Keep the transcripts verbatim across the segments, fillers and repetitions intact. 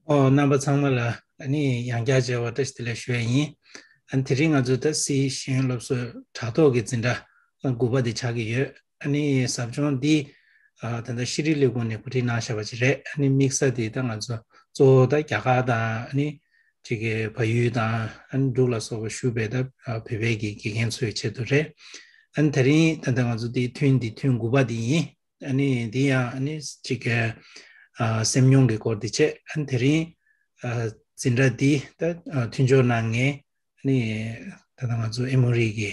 ཨོ། རྣམ་པ་ཚང་མ་ལ་ཨ་ནི་ཡང་བསྐྱར་མཇལ་བ་བཀྲ་ཤིས་བདེ་ལེགས་ཞུ་ཡ་ཡིན། ཨ་ནི་དེ་རིང་ང་ཚོ་ད་སི་ཤེས་ཡོན་སློབ་གསོའི་དྲ་ཐོག་གི་འཛིན་གྲྭ་དགུ་པ་དེ་ཆགས་ཀྱི་ཡོད། ཨ་ནི་ཟབ་སྦྱོང་འདི་ཨ་ད་ལྟ་ཤེས་རིག་ལས་ཁུངས་ནས་གོ་སྒྲིག་གནང་བཞག་པ་ཅིག་རེད། ཨ་ནི་དམིགས་ས་དེ་ད་ང་ཚོ་གཙོ་བོ་ད་རྒྱ་གར་དང་ཨ་ནི་ཅིག་གི་བལ་ཡུལ་དང་ཨ་ནི་འབྲུག་ལ་སོགས་པ་བཞུགས་པའི་ད་ཨ་བོད་པའི་གི་དགེ་རྒན་ཚོའི་ཆེད་དུ་རེད། ཨ་ནི་དེ་རིང་ད་ལྟ་ང་ཚོ་འདི་ཐུན་འདི་ཐུན་དགུ་པ་འདི་ཡིན། ཨ་ནི་འདི་ཡང་ཨ་ནི་ཅིག་གི་ཨ་སེམས་མྱོང་གི་སྐོར་འདི་བྱས། ཨ་ནི་དེ་རིང་ཨ་འཛིན་གྲྭ་འདི་ད་ཨ་མཐུན་སྦྱོར་གནང་མཁན་ཨ་ནི་ད་ལྟ་ང་ཚོ་ཨེ་མོ་རི་གི་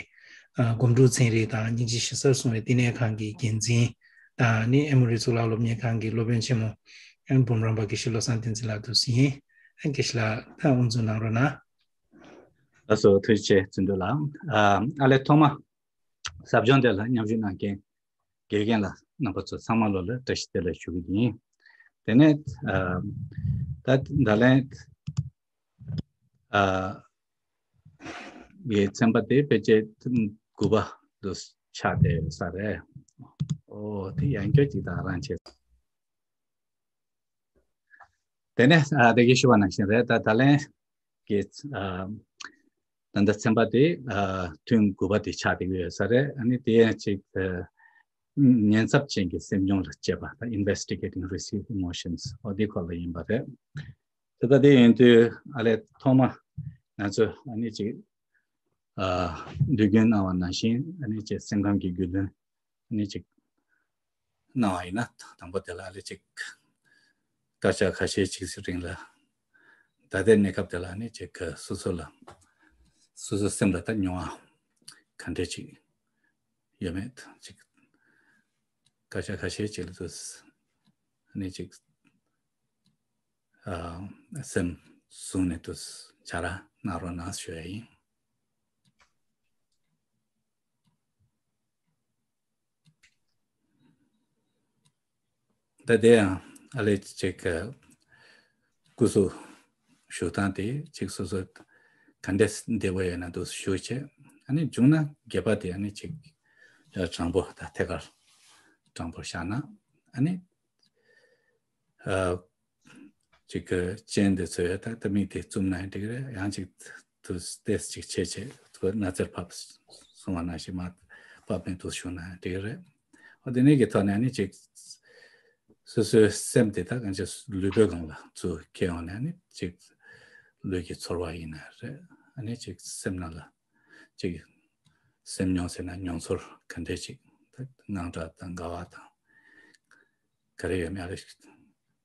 ཨ་སྒོམ་སྒྲུབ་ཚན་རིག་དང་སྙིང་རྗེ་ཞེ་ས་སྲུང་བའི་བསྟི་གནས་ཁང་གི་འགན་འཛིན་དང་ཨ་ནི་ཨེ་མོ་རི་གཙུག་ལག་སློབ་གཉེར་ཁང་གི་སློབ་དཔོན་ཆེན་མོ་ཨ་ནི་འབུམ་རམས་པ་དགེ་བཤེས་བློ་བཟང་བསྟན་འཛིན་ལགས་འདུག་སེ་ཡིན། ཨ་ནི་དགེ་བཤེས་ལགས་ད་དབུ་འཛུགས་གནང་རོགས་གནང་། ལགས་སོ། ཐུགས་རྗེ་ཆེ་བརྩོན་འགྲུས་ལགས། ཨ་ཨ་ལས་ཐོག་མ་ཟབ་སྦྱོང་དེ་ལ་མཉམ་ཞུགས་གནང་མཁན་དགེ་རྒན་ལགས་རྣམ་པ་ཚོ་ཚང་མ་ལོ་ལ་བཀྲ་ཤིས་བདེ་ལེགས་ཞུ་གི་ཡིན། དེ་ནས་ཨ་ད་ད་ལན་ཨ་ཡི་ཚན་པ་དེ་ཕལ་ཆེར་དགུ་པ་དུ་ཆགས་བསྡད་ཡོད་ས་རེད། ཨོ་དེ་ཡང་སྐྱར་ཅིག་ད་རང་བྱས། དེ་ནས་ཨ་དེ་གི་ཞུ་བ་ནང་བཞིན་རེད། ད་ད་ལན་གྱི་ཨ་ད་ལྟ་ཚན་པ་དེ་ཨ་ཐུན་དགུ་པ་དེ་ཆགས་བསྡད་ཀྱི་ཡོད་ས་རེད། ཨ་ནི་དེ་ཡང་ཅིག་ཨ་ཉེན་ཚབས་ཅན་གྱི་སེམས་མྱོང་ལ་དཔྱད་པ་དང་། Investigating Risky Emotions འོ་དེ་སྐོར་ལ་ཡིན་པ་རེད། དེ་ལྟ་དེ་ཡིན་དུས་ཨ་ལས་ཐོག་མ་ང་ཚོས་ཨ་ནི་ཅིག་ཨ་དུས་རྒྱུན་གནང་བ་ནང་བཞིན་ཨ་ནི་ཅིག་སེམས་ཁམས་ཀྱི་རྒྱུས་ལོན་ཨ་ནི་ཅིག་གནང་བ་ཡིན་ན། དང་པོ་དེ་ལ་ཨ་ལས་ཅིག་སྐར་ཆ་ཁ་ཤས་ཅིག་རིང་ལ་ད་ལྟའི་གནས་སྐབས་དེ་ལ་ཨ་ནི་ཅིག་སོ་སོ་ལ་སོ་སོའི་སེམས་ལ་ད་མྱོང་བ་ག་འདྲས་ཅིག་ཡོད་མེད་ཅིག་སྐར་ཆ་ཁ་ཤས་ཅིག་ལ་དུ་ཨ་ནི་ཅིག་ཨ་སེམས་བཟུང་ནས་དུ་བྱ་ར་གནང་རོགས་གནང་ཞུ་ཡ་ཡིན། ད་དེ་ཡང་ཨ་ལས་ཅིག་སྐུ་གཟུགས་བཞུགས་སྟངས་དེ་ཅིག་སོ་སོ་ག་འདྲས་བདེ་པོ་ཡོད་ན་འདུག་བཞུགས་བྱས། ཨ་ནི་བྱུང་ན་སྒལ་པ་དེ་ཨ་ནི་ཅིག་དྲང་པོ་དང་ཐད་ཀར་དྲང་པོར་བཞག་ན། ཨ་ནི་ཨ་ཅིག་གི་སྤྱན་དེ་ཚོས་ད་ལྟ་མིག་དེ་བཙུམ་ན་ཡང་འགྲིག་རེད། ཡང་ཅིག་དུ་ཏོག་ཙམ་ཅིག་ཆེ་ཆེ་ཐུག་སྣ་རྩེར་ཕབ་སོང་བ་ནང་བཞིན་མར་ཕབ་ནས་དུ་བཞུགས་ན་ཡང་འགྲིག་རེད། འོ་དེ་ནས་ཀྱི་ཐོག་ནས་ནི་ཅིག་སོ་སོའི་སེམས་དེ་ད་གང་ཅི་ལུས་པོའི་སྒང་ལ་ཚུར་འཁྱེར་ཡོང་ནས་ནི་ཅིག་ལུས་ཀྱི་ཚོར་བ་ཡིན་ན་རེད། ཨ་ནི་ཅིག་སེམས་ནང་ལ་ཅིག་སེམས་མྱོང་ཟེར་ན་མྱོང་ཚོར་ག་འདྲས་ཅིག་ད་དངངས་སྐྲག་དང་དགའ་བ་དང་ག་རེ་ཡོད་མེད་ཨ་རེ་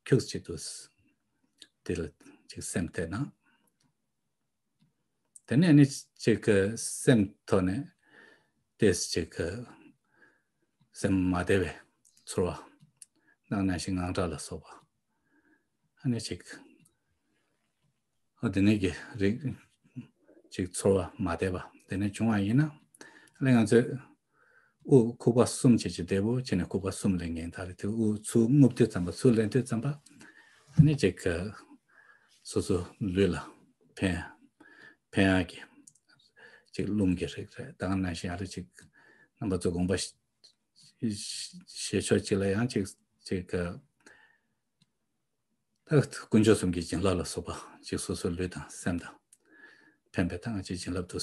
ཁྱུག་ཅིག་ཏུ་དེ་ལ་ཅིག་སེམས་གཏད་ན། དེ་ནས་ནི་ཅིག་གི་སེམས་ཐོག་ནས་ཏོག་ཙམ་ཅིག་གི་སེམས་མ་བདེ་བའི་ཚོར་བ། ནང་ནང་བཞིན་དངངས་སྐྲག་ལ་སོགས་པ། ཨ་ནི་ཅིག་ཨ་དེ་ནས་ཀྱི་རིགས་ཅིག་ཚོར་བ་མ་བདེ་བ་དེ་ནས་བྱུང་བ་ཡིན་ན། ཨ་ནི་ང་ཚོས་དབུགས་ཁུག་པ་གསུམ་བྱས་ཀྱི་བདེ་པོ་བྱས་ནས་ཁུག་པ་གསུམ་ལེན་མཁན་དག་རེད། དེ་དབུགས་ཚུར་རྔུབ་དུས་ཙམ་པ་ཚུར་ལེན་དུས་ཙམ་པ་ཨ་ནི་ཅིག་གི་སོ་སོ་ལུས་ལ་ཕན་ཕན་ཡག་གི་ཅིག་རླུང་གི་རིགས་རེད། ད་ག་ནང་བཞིན་ཨ་རེ་ཅིག་རྣམ་པ་ཚོ་དགོངས་པ་བཞེས་ཕྱོགས་གཅིག་ལ་ཡང་ཅིག་ཅིག་ད་དཀོན་མཆོག་གསུམ་གྱི་བྱིན་རླབས་ལ་སོགས་པ་ཅིག་སོ་སོའི་ལུས་དང་སེམས་དང་ཕན་པའི་ད་ང་ཅིག་བྱིན་རླབས་དུ་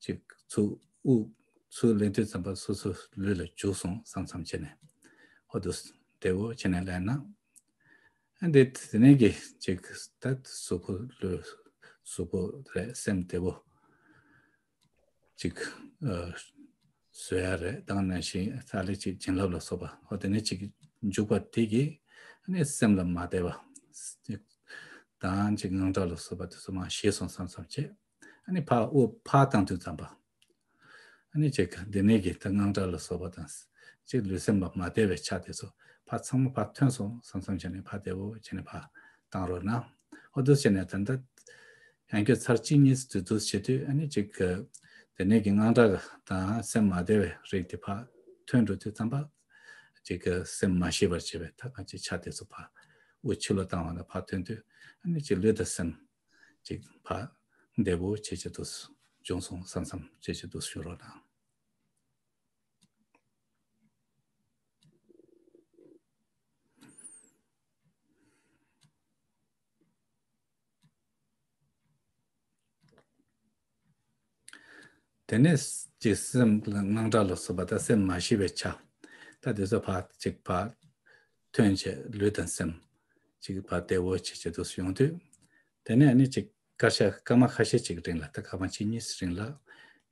ཅིག་ཚུར་དབུགས་ཚུར་ལེན་དུས་ཙམ་པ་སོ་སོའི་ལུས་ལ་འཇུག་སོང་བསམ་བསམ་བྱས་ནས་ཧོ་དུ་བདེ་བོ་བྱས་ནས་ལེན་ན། ཨ་འདི་དེ་ནས་ཀྱི་ཅིག་ད་གཟུགས་པོ་ལུས་གཟུགས་པོ་རེད་སེམས་བདེ་བོ་ཅིག་ཨ་བཟོ་ཡ་རེད། ད་ག་ནང་བཞིན་ཨ་ལས་ཅིག་བྱིན་རླབས་ལ་སོགས་པ་འོ་དེ་ནས་ཅིག་འཇུག་པ་དེ་གིས་ཨ་ནི་སེམས་ལ་མ་བདེ་བ་དང་ཅིག་དངངས་སྐྲག་ལ་སོགས་པ་དེ་ཚོ་མར་ཞི་སོང་བསམ་བསམ་བྱས། ཨ་ནི་ཕར་དབུགས་ཕར་བཏང་དུས་ཙམ་པ། ཨ་ནི་ཅིག་འདི་ནས་ཀྱི་ད་དངངས་སྐྲག་ལ་སོགས་པ་དང་། ཅིག་ལུས་སེམས་ལ་མ་བདེ་བའི་ཆ་དེ་ཚོ་ཕར་ཚང་མ་ཕར་ཐོན་སོང་བསམ་བསམ་བྱས་ནས་ཕར་བདེ་བོ་བྱས་ནས་ཕར་བཏང་རོགས་གནང་། ཨོ་འདུག་བྱས་ནས་ད་ལྟ་ཡང་བསྐྱར་ཚར་གཅིག་གཉིས་སུ་དུས་དུས་བྱེད་དུས་ཨ་ནི་ཅིག་གི་དེ་ནས་ཀྱི་དངངས་སྐྲག་དང་སེམས་མ་བདེ་བའི་རིགས་དེ་ཕར་ཐོན་འགྲོ་དུས་ཙམ་པ། ཅིག་གི་སེམས་མ་ཞི་བར་བྱེད་པའི་ད་གང་ཅིག་ཆ་དེ་ཚོ་ཕར་དབུགས་ཕྱི་ལོགས་བཏང་བ་ན་ཕར་ཐོན་དུས་ཨ་ནི་ཅིག་ལུས་དང་སེམས། ཅིག་ཕར་བདེ་བོ་བྱེད་ཆེད་དུ་བྱུང་སོང་བསམ་བསམ་བྱེད་ཆེད་དུ་ཞུ་རོགས་གནང་། དེ་ནས་ཅིག་སེམས་ལ་དངངས་སྐྲག་ལ་སོགས་པ་དང་སེམས་མ་ཞི་བའི་ཆ། ད་དེ་ཚོ་ཕར་ཅིག་ཕར་ཐོན་བྱས་ལུས་དང་སེམས་ཅིག་ཕར་བདེ་བོ་བྱེད་བྱེད་དུ་ཡོང་དུས། དེ་ནས་ཨ་ནི་ཅིག་སྐར་ཆ་སྐར་མ་ཁ་ཤས་ཅིག་རིང་ལ། ད་སྐར་མ་གཅིག་གཉིས་རིང་ལ་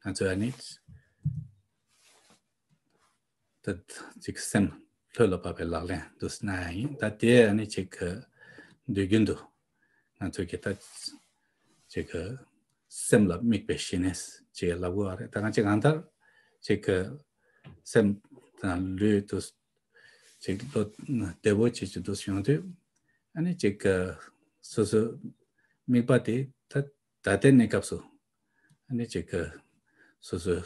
ང་ཚོས་ཨ་ནི། ད་ཅིག་སེམས་ལྷོད་ལ་བབས་པའི་ལག་ལེན་དུ་གནང་ཡ་ཡིན། ད་དེ་ཨ་ནི་ཅིག་དུས་རྒྱུན་དུ་ང་ཚོས་ཀྱི་ད་ཅིག་སེམས་ལ་དམིགས་པའི་ཞི་གནས་ཅིག་ལབ་དགོས་པ་རེད། ད་གང་ཅིག་གང་ལྟར་ཅིག་སེམས་དང་ལུས་དུ་ཅིག་བློ་བདེ་བོ་ཅིག་ཅིག་ཏུ་ཡོང་དུས། ཨ་ནི་ཅིག་སོ་སོའི་དམིགས་པ་དེ་ད་ད་ལྟའི་གནས་སྐབས་སུ། ཨ་ནི་ཅིག་གི་སོ་སོའི་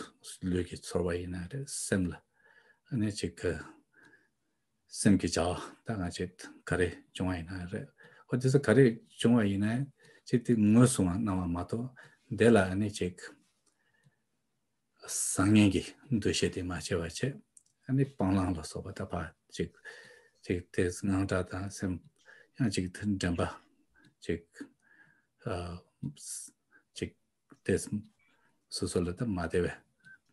ལུས་ཀྱི་ཚོར་བ་ཡིན་ན་རེད། སེམས་ལ་ཨ་ནི་ཅིག་གི་སེམས་ཀྱི་བྱ་བ་ད་ང་ཅིག་ག་རེ་བྱུང་བ་ཡིན་ན་རེད། ཨོ་དེ་ཚོ་ག་རེ་བྱུང་བ་ཡིན་ན་ཅིག་དེ་ངོས་བཟུང་བ་གནང་བ་མ་གཏོགས། དེ་ལ་ཨ་ནི་ཅིག་བཟང་ངན་གྱི་འདུ་ཤེས་དེ་མ་བྱས་པ་བྱས། ཨ་ནི་སྤང་བླང་ལ་སོགས་པ་ད་ཕར་ཅིག་ཅིག་དེ་དངངས་སྐྲག་དང་སེམས་ཡང་ཅིག་དེ་དྲན་པ་ཅིག་ཨ་ཅིག་དེ་སོ་སོ་ལ་ད་མ་བདེ་བའི་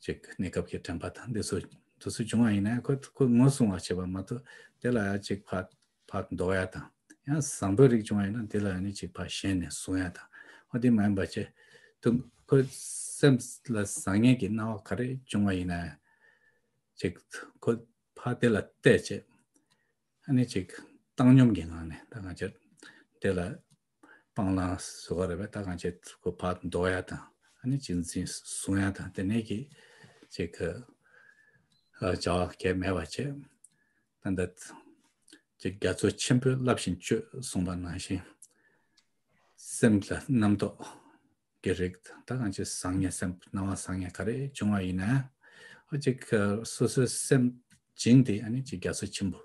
ཅིག་གནས་སྐབས་ཀྱི་དྲན་པ་དང་འདི་ཚོ་འདི་ཚོ་བྱུང་བ་ཡིན་ན། ཁོ་ཁོ་ངོས་བཟུང་བ་བྱེད་པ་མ་གཏོགས། དེ་ལ་ཡང་ཅིག་ཕར་ཕར་འདོར་ཡ་དང་། ཡང་བཟང་པོའི་རིགས་བྱུང་བ་ཡིན་ན་དེ་ལ་ཡང་ནི་ཅིག་ཕར་ཞེན་ནས་བཟུང་ཡ་དང་། འོ་དེ་མ་ཡིན་པ་བྱས། དུ་ཁོ་སེམས་ལ་བཟང་ངན་གྱི་སྣང་བ་ག་རེ་བྱུང་བ་ཡིན་ན་ཡང་། ཅིག་ཁོ་ཕར་དེ་ལ་བལྟས་བྱས། ཨ་ནི་ཅིག་བཏང་སྙོམས་ཀྱི་ངང་ནས་ད་ང་ཅིག་དེ་ལ་སྤང་བླང་ཟེར་བ་རེད་པས། ད་ང་ཅིག་ཁོ་ཕར་འདོར་ཡ་དང་། ཨ་ནི་ཅིག་འཛིན་བཟུང་ཡ་དང་། དེ་ནས་ཀྱི་ཅིག་གི་ཨ་བྱ་བ་གལ་མེད་པ་བྱས། ད་ལྟ་ཅིག་རྒྱ་མཚོ་ཆེན་པོས་རླབས་བཞིན་གཅོད་གསུངས་པ་ནང་བཞིན། སེམས་ལ་རྣམ་རྟོག་གི་རིགས་ད་གང་ཅི་བཟང་ངན་སེམས་སྣང་བ་བཟང་ངན་ག་རེ་བྱུང་བ་ཡིན་ན། ཨ་ཅིག་སོ་སོའི་སེམས་བྱིངས་དེ་ཨ་ནི་ཅིག་རྒྱ་མཚོ་ཆེན་པོ་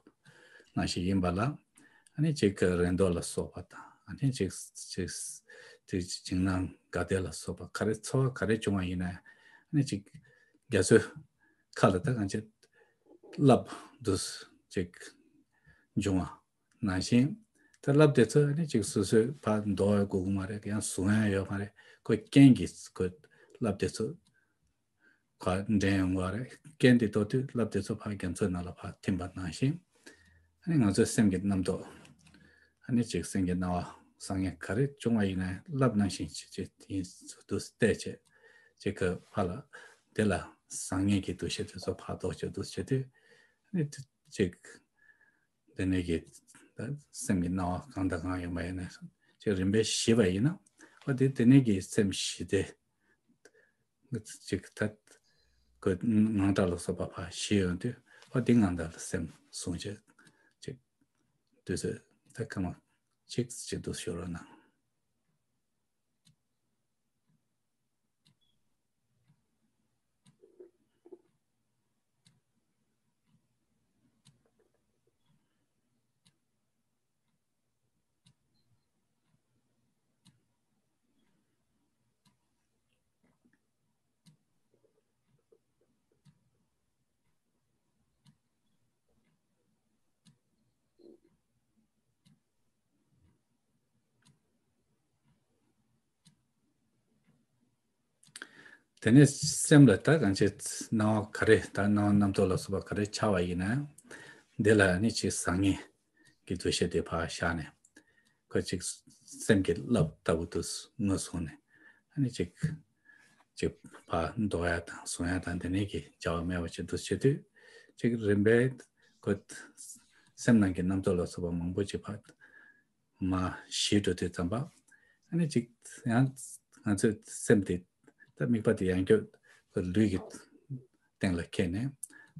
ནང་བཞིན་ཡིན་པ་ལ། ཨ་ནི་ཅིག་རེ་འདོད་ལ་སོགས་པ་དང་། ཨ་ནི་ཅིག་ཅིག་དེ་བྱིངས་ན་དགའ་བདེ་ལ་སོགས་པ་ག་རེ་ཚོར་བ་ག་རེ་བྱུང་བ་ཡིན་ན། ཨ་ནི་ཅིག་རྒྱ་མཚོའི་ཁ་ལ་ད་གང་ཅི་རླབས་འདུ་ཅིག་འབྱུང་བ་ནང་བཞིན། ད་རླབས་དེ་ཚོ་ནི་ཅིག་སོ་སོའི་ཕར་འདོར་བའི་དགོས་ཀྱི་མ་རེད། ཡང་བཟུང་ཡ་ཡོད་མ་རེད། ཁོ་རྐྱེན་གྱིས་ཁོ་རླབས་དེ་ཚོ་ཁོ་འདྲེན་ཡོང་གི་རེད། རྐྱེན་དེ་གཏོར་དུས་རླབས་དེ་ཚོ་ཕར་རྒྱ་མཚོའི་ནང་ལ་ཕར་ཐིམ་པ་ནང་བཞིན། ཨ་ནི་ང་ཚོའི་སེམས་ཀྱི་རྣམ་རྟོག་ཨ་ནི་ཅིག་སེམས་ཀྱི་སྣང་བ་བཟང་ངན་ག་རེ་བྱུང་བ་ཡིན་ན་རླབས་ནང་བཞིན་ཅིག་ཅིག་ཡིན་དུ་བལྟས་བྱས། ཅིག་གི་ཕར་ལ་དེ་ལ་བཟང་ངན་གྱི་འདུ་ཤེས་དེ་ཚོ་ཕར་ལྡོག་བྱེད་དུ་བྱེད་དུས། ཨ་ནི་ཅིག་དེ་ནས་ཀྱི་ད་སེམས་ཀྱི་སྣང་བ་གང་དང་གང་ཡོད་པ་ཡིན་ན་ཅིག་རིམ་པས་ཞི་བ་ཡིན་ན། ཨ་དེ་དེ་ནས་ཀྱི་སེམས་ཞི་བདེ་ཅིག་ད་ཁོ་དངངས་སྐྲག་ལ་སོགས་པ་ཕར་ཞི་ཡོང་དུས། ཨ་དེ་ངང་ད་ལ་སེམས་བཟུང་བྱས་ཅིག་དུས་ཚོད་ད་སྐར་མ་གཅིག་ཅིག་ཏུ་ཤོར་བ་ན། དེ་ནས་སེམས་ལ་ད་གང་ཅི་སྣང་བ་ག་རེ་ད་སྣང་བ་རྣམ་རྟོག་ལ་སོགས་པ་ག་རེ་འཆར་བ་ཡིན་ན། འདི་ལ་ནི་ཅིག་བཟང་ངན་གྱི་འདུ་ཤེས་དེ་ཕར་བཞག་ནས། ཁོ་ཅིག་སེམས་ཀྱི་རླབས་ལྟ་བུ་དུ་ངོས་བཟུང་ནས། ཨ་ནི་ཅིག་ཅིག་ཕར་འདོར་ཡ་དང་བཟུང་ཡ་དང་དེ་ནས་ཀྱི་བྱ་བ་མེད་པ་ཅིག་ཏུ་བྱེད་དུས། ཅིག་རིམ་པས་ཁོ་སེམས་ནང་གི་རྣམ་རྟོག་ལ་སོགས་པ་མང་པོ་ཅིག་ཕར་མར་ཞི་འགྲོ་དུས་ཙམ་པ། ཨ་ནི་ཅིག་ཡང་ང་ཚོའི་སེམས་དེ་ད་དམིགས་པ་དེ་ཡང་བསྐྱར་ལུས་ཀྱི་སྟེང་ལ་འཁྱེར་ནས།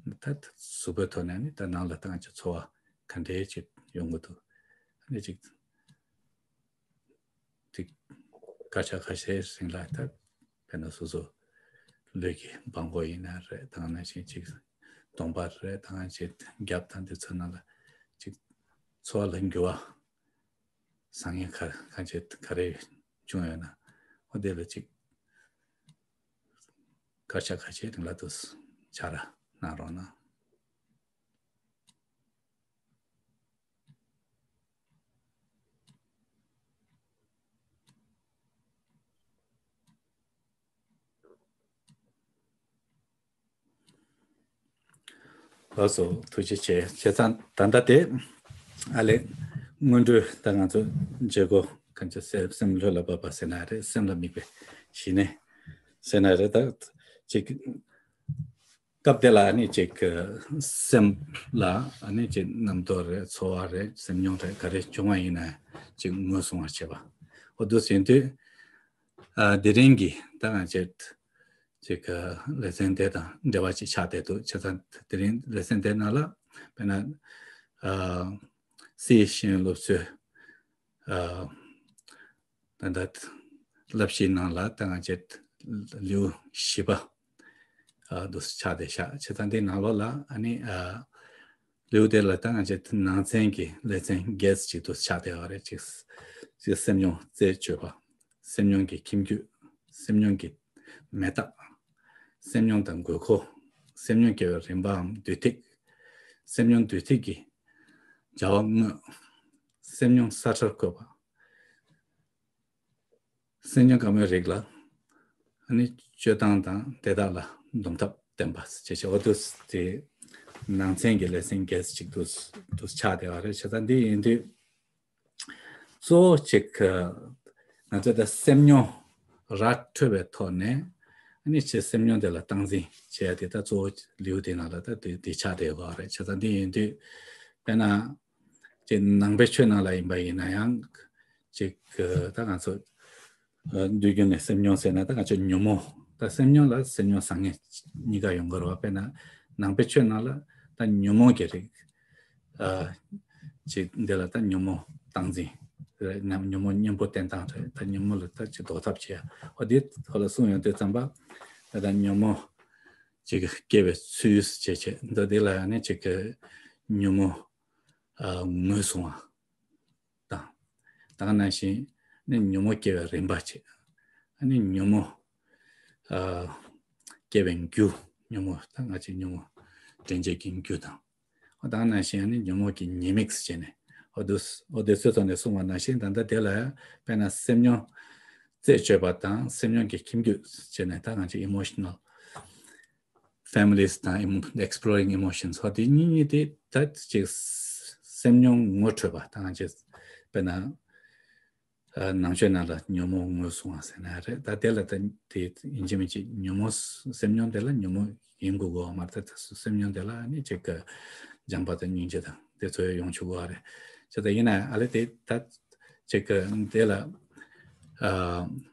ད་གཟུགས་པོའི་ཐོག་ནས་ནི་ད་ནང་ལ་ད་ང་ཚོ་ཚོར་བ་ག་འདྲའི་ཅིག་ཡོང་གི་འདུག་ཨ་ནི་ཅིག་ཅིག་སྐར་ཆ་ཁ་ཤས་རིང་ལ་ད་དཔེར་ན་སོ་སོ་ལུས་ཀྱི་སྦྲང་མགོ་ཡིན་ན་རེད། ད་ག་ནང་བཞིན་ཅིག་གདོང་པ་རེད། ད་ག་ནང་བཞིན་རྒྱབ་དང་དེ་ཚོ་ནང་ལ་ཅིག་ཚོར་བ་ལ་འགྱུར་བ་བཟང་ངན་ག་གང་ཅི་ག་རེ་བྱུང་ཡོད་ན། འོ་དེ་ལ་ཅིག་སྐར་ཆ་ཁ་ཤས་རིང་ལ་དུ་ཕྱག་ར་གནང་རོགས་གནང་། ལགས་སོ། ཐུགས་རྗེ་ཆེ། བྱས་ཙང་ད་ལྟ་དེ་ཨ་ལས་སྔོན་འགྲོའི་ད་ང་ཚོ་བྱེད་སྒོ་གང་ཅི་སེམས་སེམས་ལྷོད་ལ་བབས་པ་ཟེར་ན་རེད། སེམས་ལ་དམིགས་པའི་ཞི་གནས་ཟེར་ན་རེད། ད་ཅིག་སྐབས་དེ་ལ་ཨ་ནི་ཅིག་སེམས་ལ་ཨ་ནི་ཅིག་རྣམ་རྟོག་རེད། ཚོར་བ་རེད། སེམས་མྱོང་རེད། ག་རེ་བྱུང་བ་ཡིན་ན་ཅིག་ངོས་བཟུང་བར་བྱེད་པ། འོ་འདུག་ཟིན་དུས་ཨ་དེ་རིང་གི་ད་ང་ཅིག་ཅིག་ལེ་ཚན་དེ་དང་འབྲེལ་བ་ཅིག་ཆགས་བསྡད་འདུག་བྱས་ཙང་དེ་རིང་ལེ་ཚན་དེ་ནང་ལ་དཔེར་ན་ཨ་སི་ཤེས་ཡོན་སློབ་གསོའི་ཨ་ད་ལྟ་བསླབ་གཞིའི་ནང་ལ་ད་ང་ཅིག་ལེའུ་བཞི་པ་ཨ་འདུག་ཆགས་བསྡད་ཤག་བྱས་ཙང་དེའི་ནང་ལོགས་ལ་ཨ་ནི་ཨ་ལེའུ་དེ་ལ་ད་ང་ཅིག་ནང་ཚན་གྱི་ལེ་ཚན་བརྒྱད་ཅིག་འདུག་ཆགས་བསྡད་པ་རེད། ཅིག་ཅིག་སེམས་མྱོང་རྩད་གཅོད་པ། སེམས་མྱོང་གི་ཁྱིམ་རྒྱུད། སེམས་མྱོང་གི་མེ་སྟག་སེམས་མྱོང་དང་དགོས་མཁོ། སེམས་མྱོང་སྐྱེ་བའི་རིམ་པའམ་དུས་ཐིག་སེམས་མྱོང་དུས་ཐིག་གི་བྱ་བ་དངོས། སེམས་མྱོང་ས་ཁྲར་བཀོད་པ། སེམས་མྱོང་དཀའ་མོའི་རིགས་ལ་ཨ་ནི་སྤྱོད་སྟངས་དང་དེ་དག་ལ་སྡོམ་ཐབས་བསྟན་པ་ཞེས་བྱ་བ་འདུག་དེ་ནང་ཚན་གྱི་ལེ་ཚན་བརྒྱད་ཅིག་འདུག་འདུག་ཆགས་བསྡད་པ་རེད། བྱས་ཙང་འདི་ཡིན་དུས། གཙོ་བོ་གཅིག་ང་ཚོས་ད་སེམས་མྱོང་ར་འཕྲོད་པའི་ཐོག་ནས་ཨ་ནི་ཆེ་སེམས་མྱོང་དེ་ལ་སྟངས་འཛིན་བྱེད་ཡ་དེ་ད་གཙོ་བོ་ལེའུ་དེ་ནང་ལ་ད་དེ་དེ་ཆགས་བསྡད་ཡོད་རེད། བྱས་ཙང་འདི་ཡིན་དུས་དཔེར་ན་ཅིག་ནང་པའི་ཆོས་ནང་ལ་ཡིན་པ་ཡིན་ན་ཡང་ཅིག་ད་ང་ཚོ་ཨ་དུས་རྒྱུན་ནས་སེམས་མྱོང་ཟེར་ན་ད་ང་ཚོ་ཉོན་མོངས། ད་སེམས་མྱོང་ལ་སེམས་མྱོང་བཟང་ངན་གཉིས་ཀ་ཡོང་གི་རེད་བ། དཔེར་ན་ནང་པའི་ཆོས་ནང་ལ་ད་ཉོན་མོངས་ཀྱི་རིགས་ཨ་ཅིག་འདི་ལ་ད་ཉོན་མོངས་སྟངས་འཛིན་རེད། ཉམས་ཉོན་མོངས་གཉེན་པོ་བསྟེན་སྟངས་རེད། ད་ཉོན་མོངས་ལ་ད་ཅིག་ཟློག་ཐབས་བྱེད་ཡ། འོ་འདི་ཐོག་ལ་གསུངས་ཡོང་དུས་ཙམ་པ་ད་ད་ཉོན་མོངས་ཅིག་སྐྱེ་བའི་ཚུལ་བྱེད་བྱེད་འདི་འདི་ལ་ཡང་ནི་ཅིག་གི་ཉོན་མོངས་ཨ་ངོས་བཟུང་བ། དང་། ད་ག་ནང་བཞིན་ནི་ཉོན་མོངས་སྐྱེ་བའི་རིམ་པ་བྱེད། ཨ་ནི་ཉོན་མོངས་ཨ་སྐྱེ་བའི་རྒྱུ། ཉོན་མོངས་ད་ང་ཅིག་ཉོན་མོངས་དྲན་བྱེད་ཀྱི་རྒྱུ་དང་། ཨ་ད་ག་ནང་བཞིན་ཨ་ནི་ཉོན་མོངས་ཀྱི་ཉེས་དམིགས་བྱས་ནས་ཨོ་དུ་ཨོ་དེ་ཚོའི་ཐོག་ནས་གསུངས་པ་ནང་བཞིན་ད་ལྟ་དེ་ལ་དཔེར་ན་སེམས་མྱོང་རྩད་གཅོད་པ་དང་སེམས་མྱོང་གི་ཁྱིམ་རྒྱུད་བྱས་ནས་ད་ང་ཅིག་emotional families དང་emo- exploring emotions ཧོ་དེ་གཉིས་གཉིས་དེ་ད་ཅིག་སེམས་མྱོང་ངོ་འཕྲོད་པ་དང་ཅིག་དཔེར་ན་ཨ་ནང་ཆོས་ནང་ལ་ཉོན་མོངས་ངོས་བཟུང་བ་ཟེར་ན་རེད། ད་དེ་ལ་ད་དེ་ཡིན་གཅིག་མིན་གཅིག་ཉོན་མོངས་སེམས་མྱོང་དེ་ལ་ཉོན་མོངས་ཡིན་དགོས་དགོས་བ་མ་རེད། ད་སེམས་མྱོང་དེ་ལ་ནི་ཅིག་གི་སྦྱངས་པ་དང་སྙིང་རྗེ་དང་དེ་ཚོ་ཡོང་ཆོག་གི་རེད། ཅེས་ད་ཡིན་ན་ཨ་ལེ་དེ་ད་ཅིག་གི་དེ་ལ་ཨ་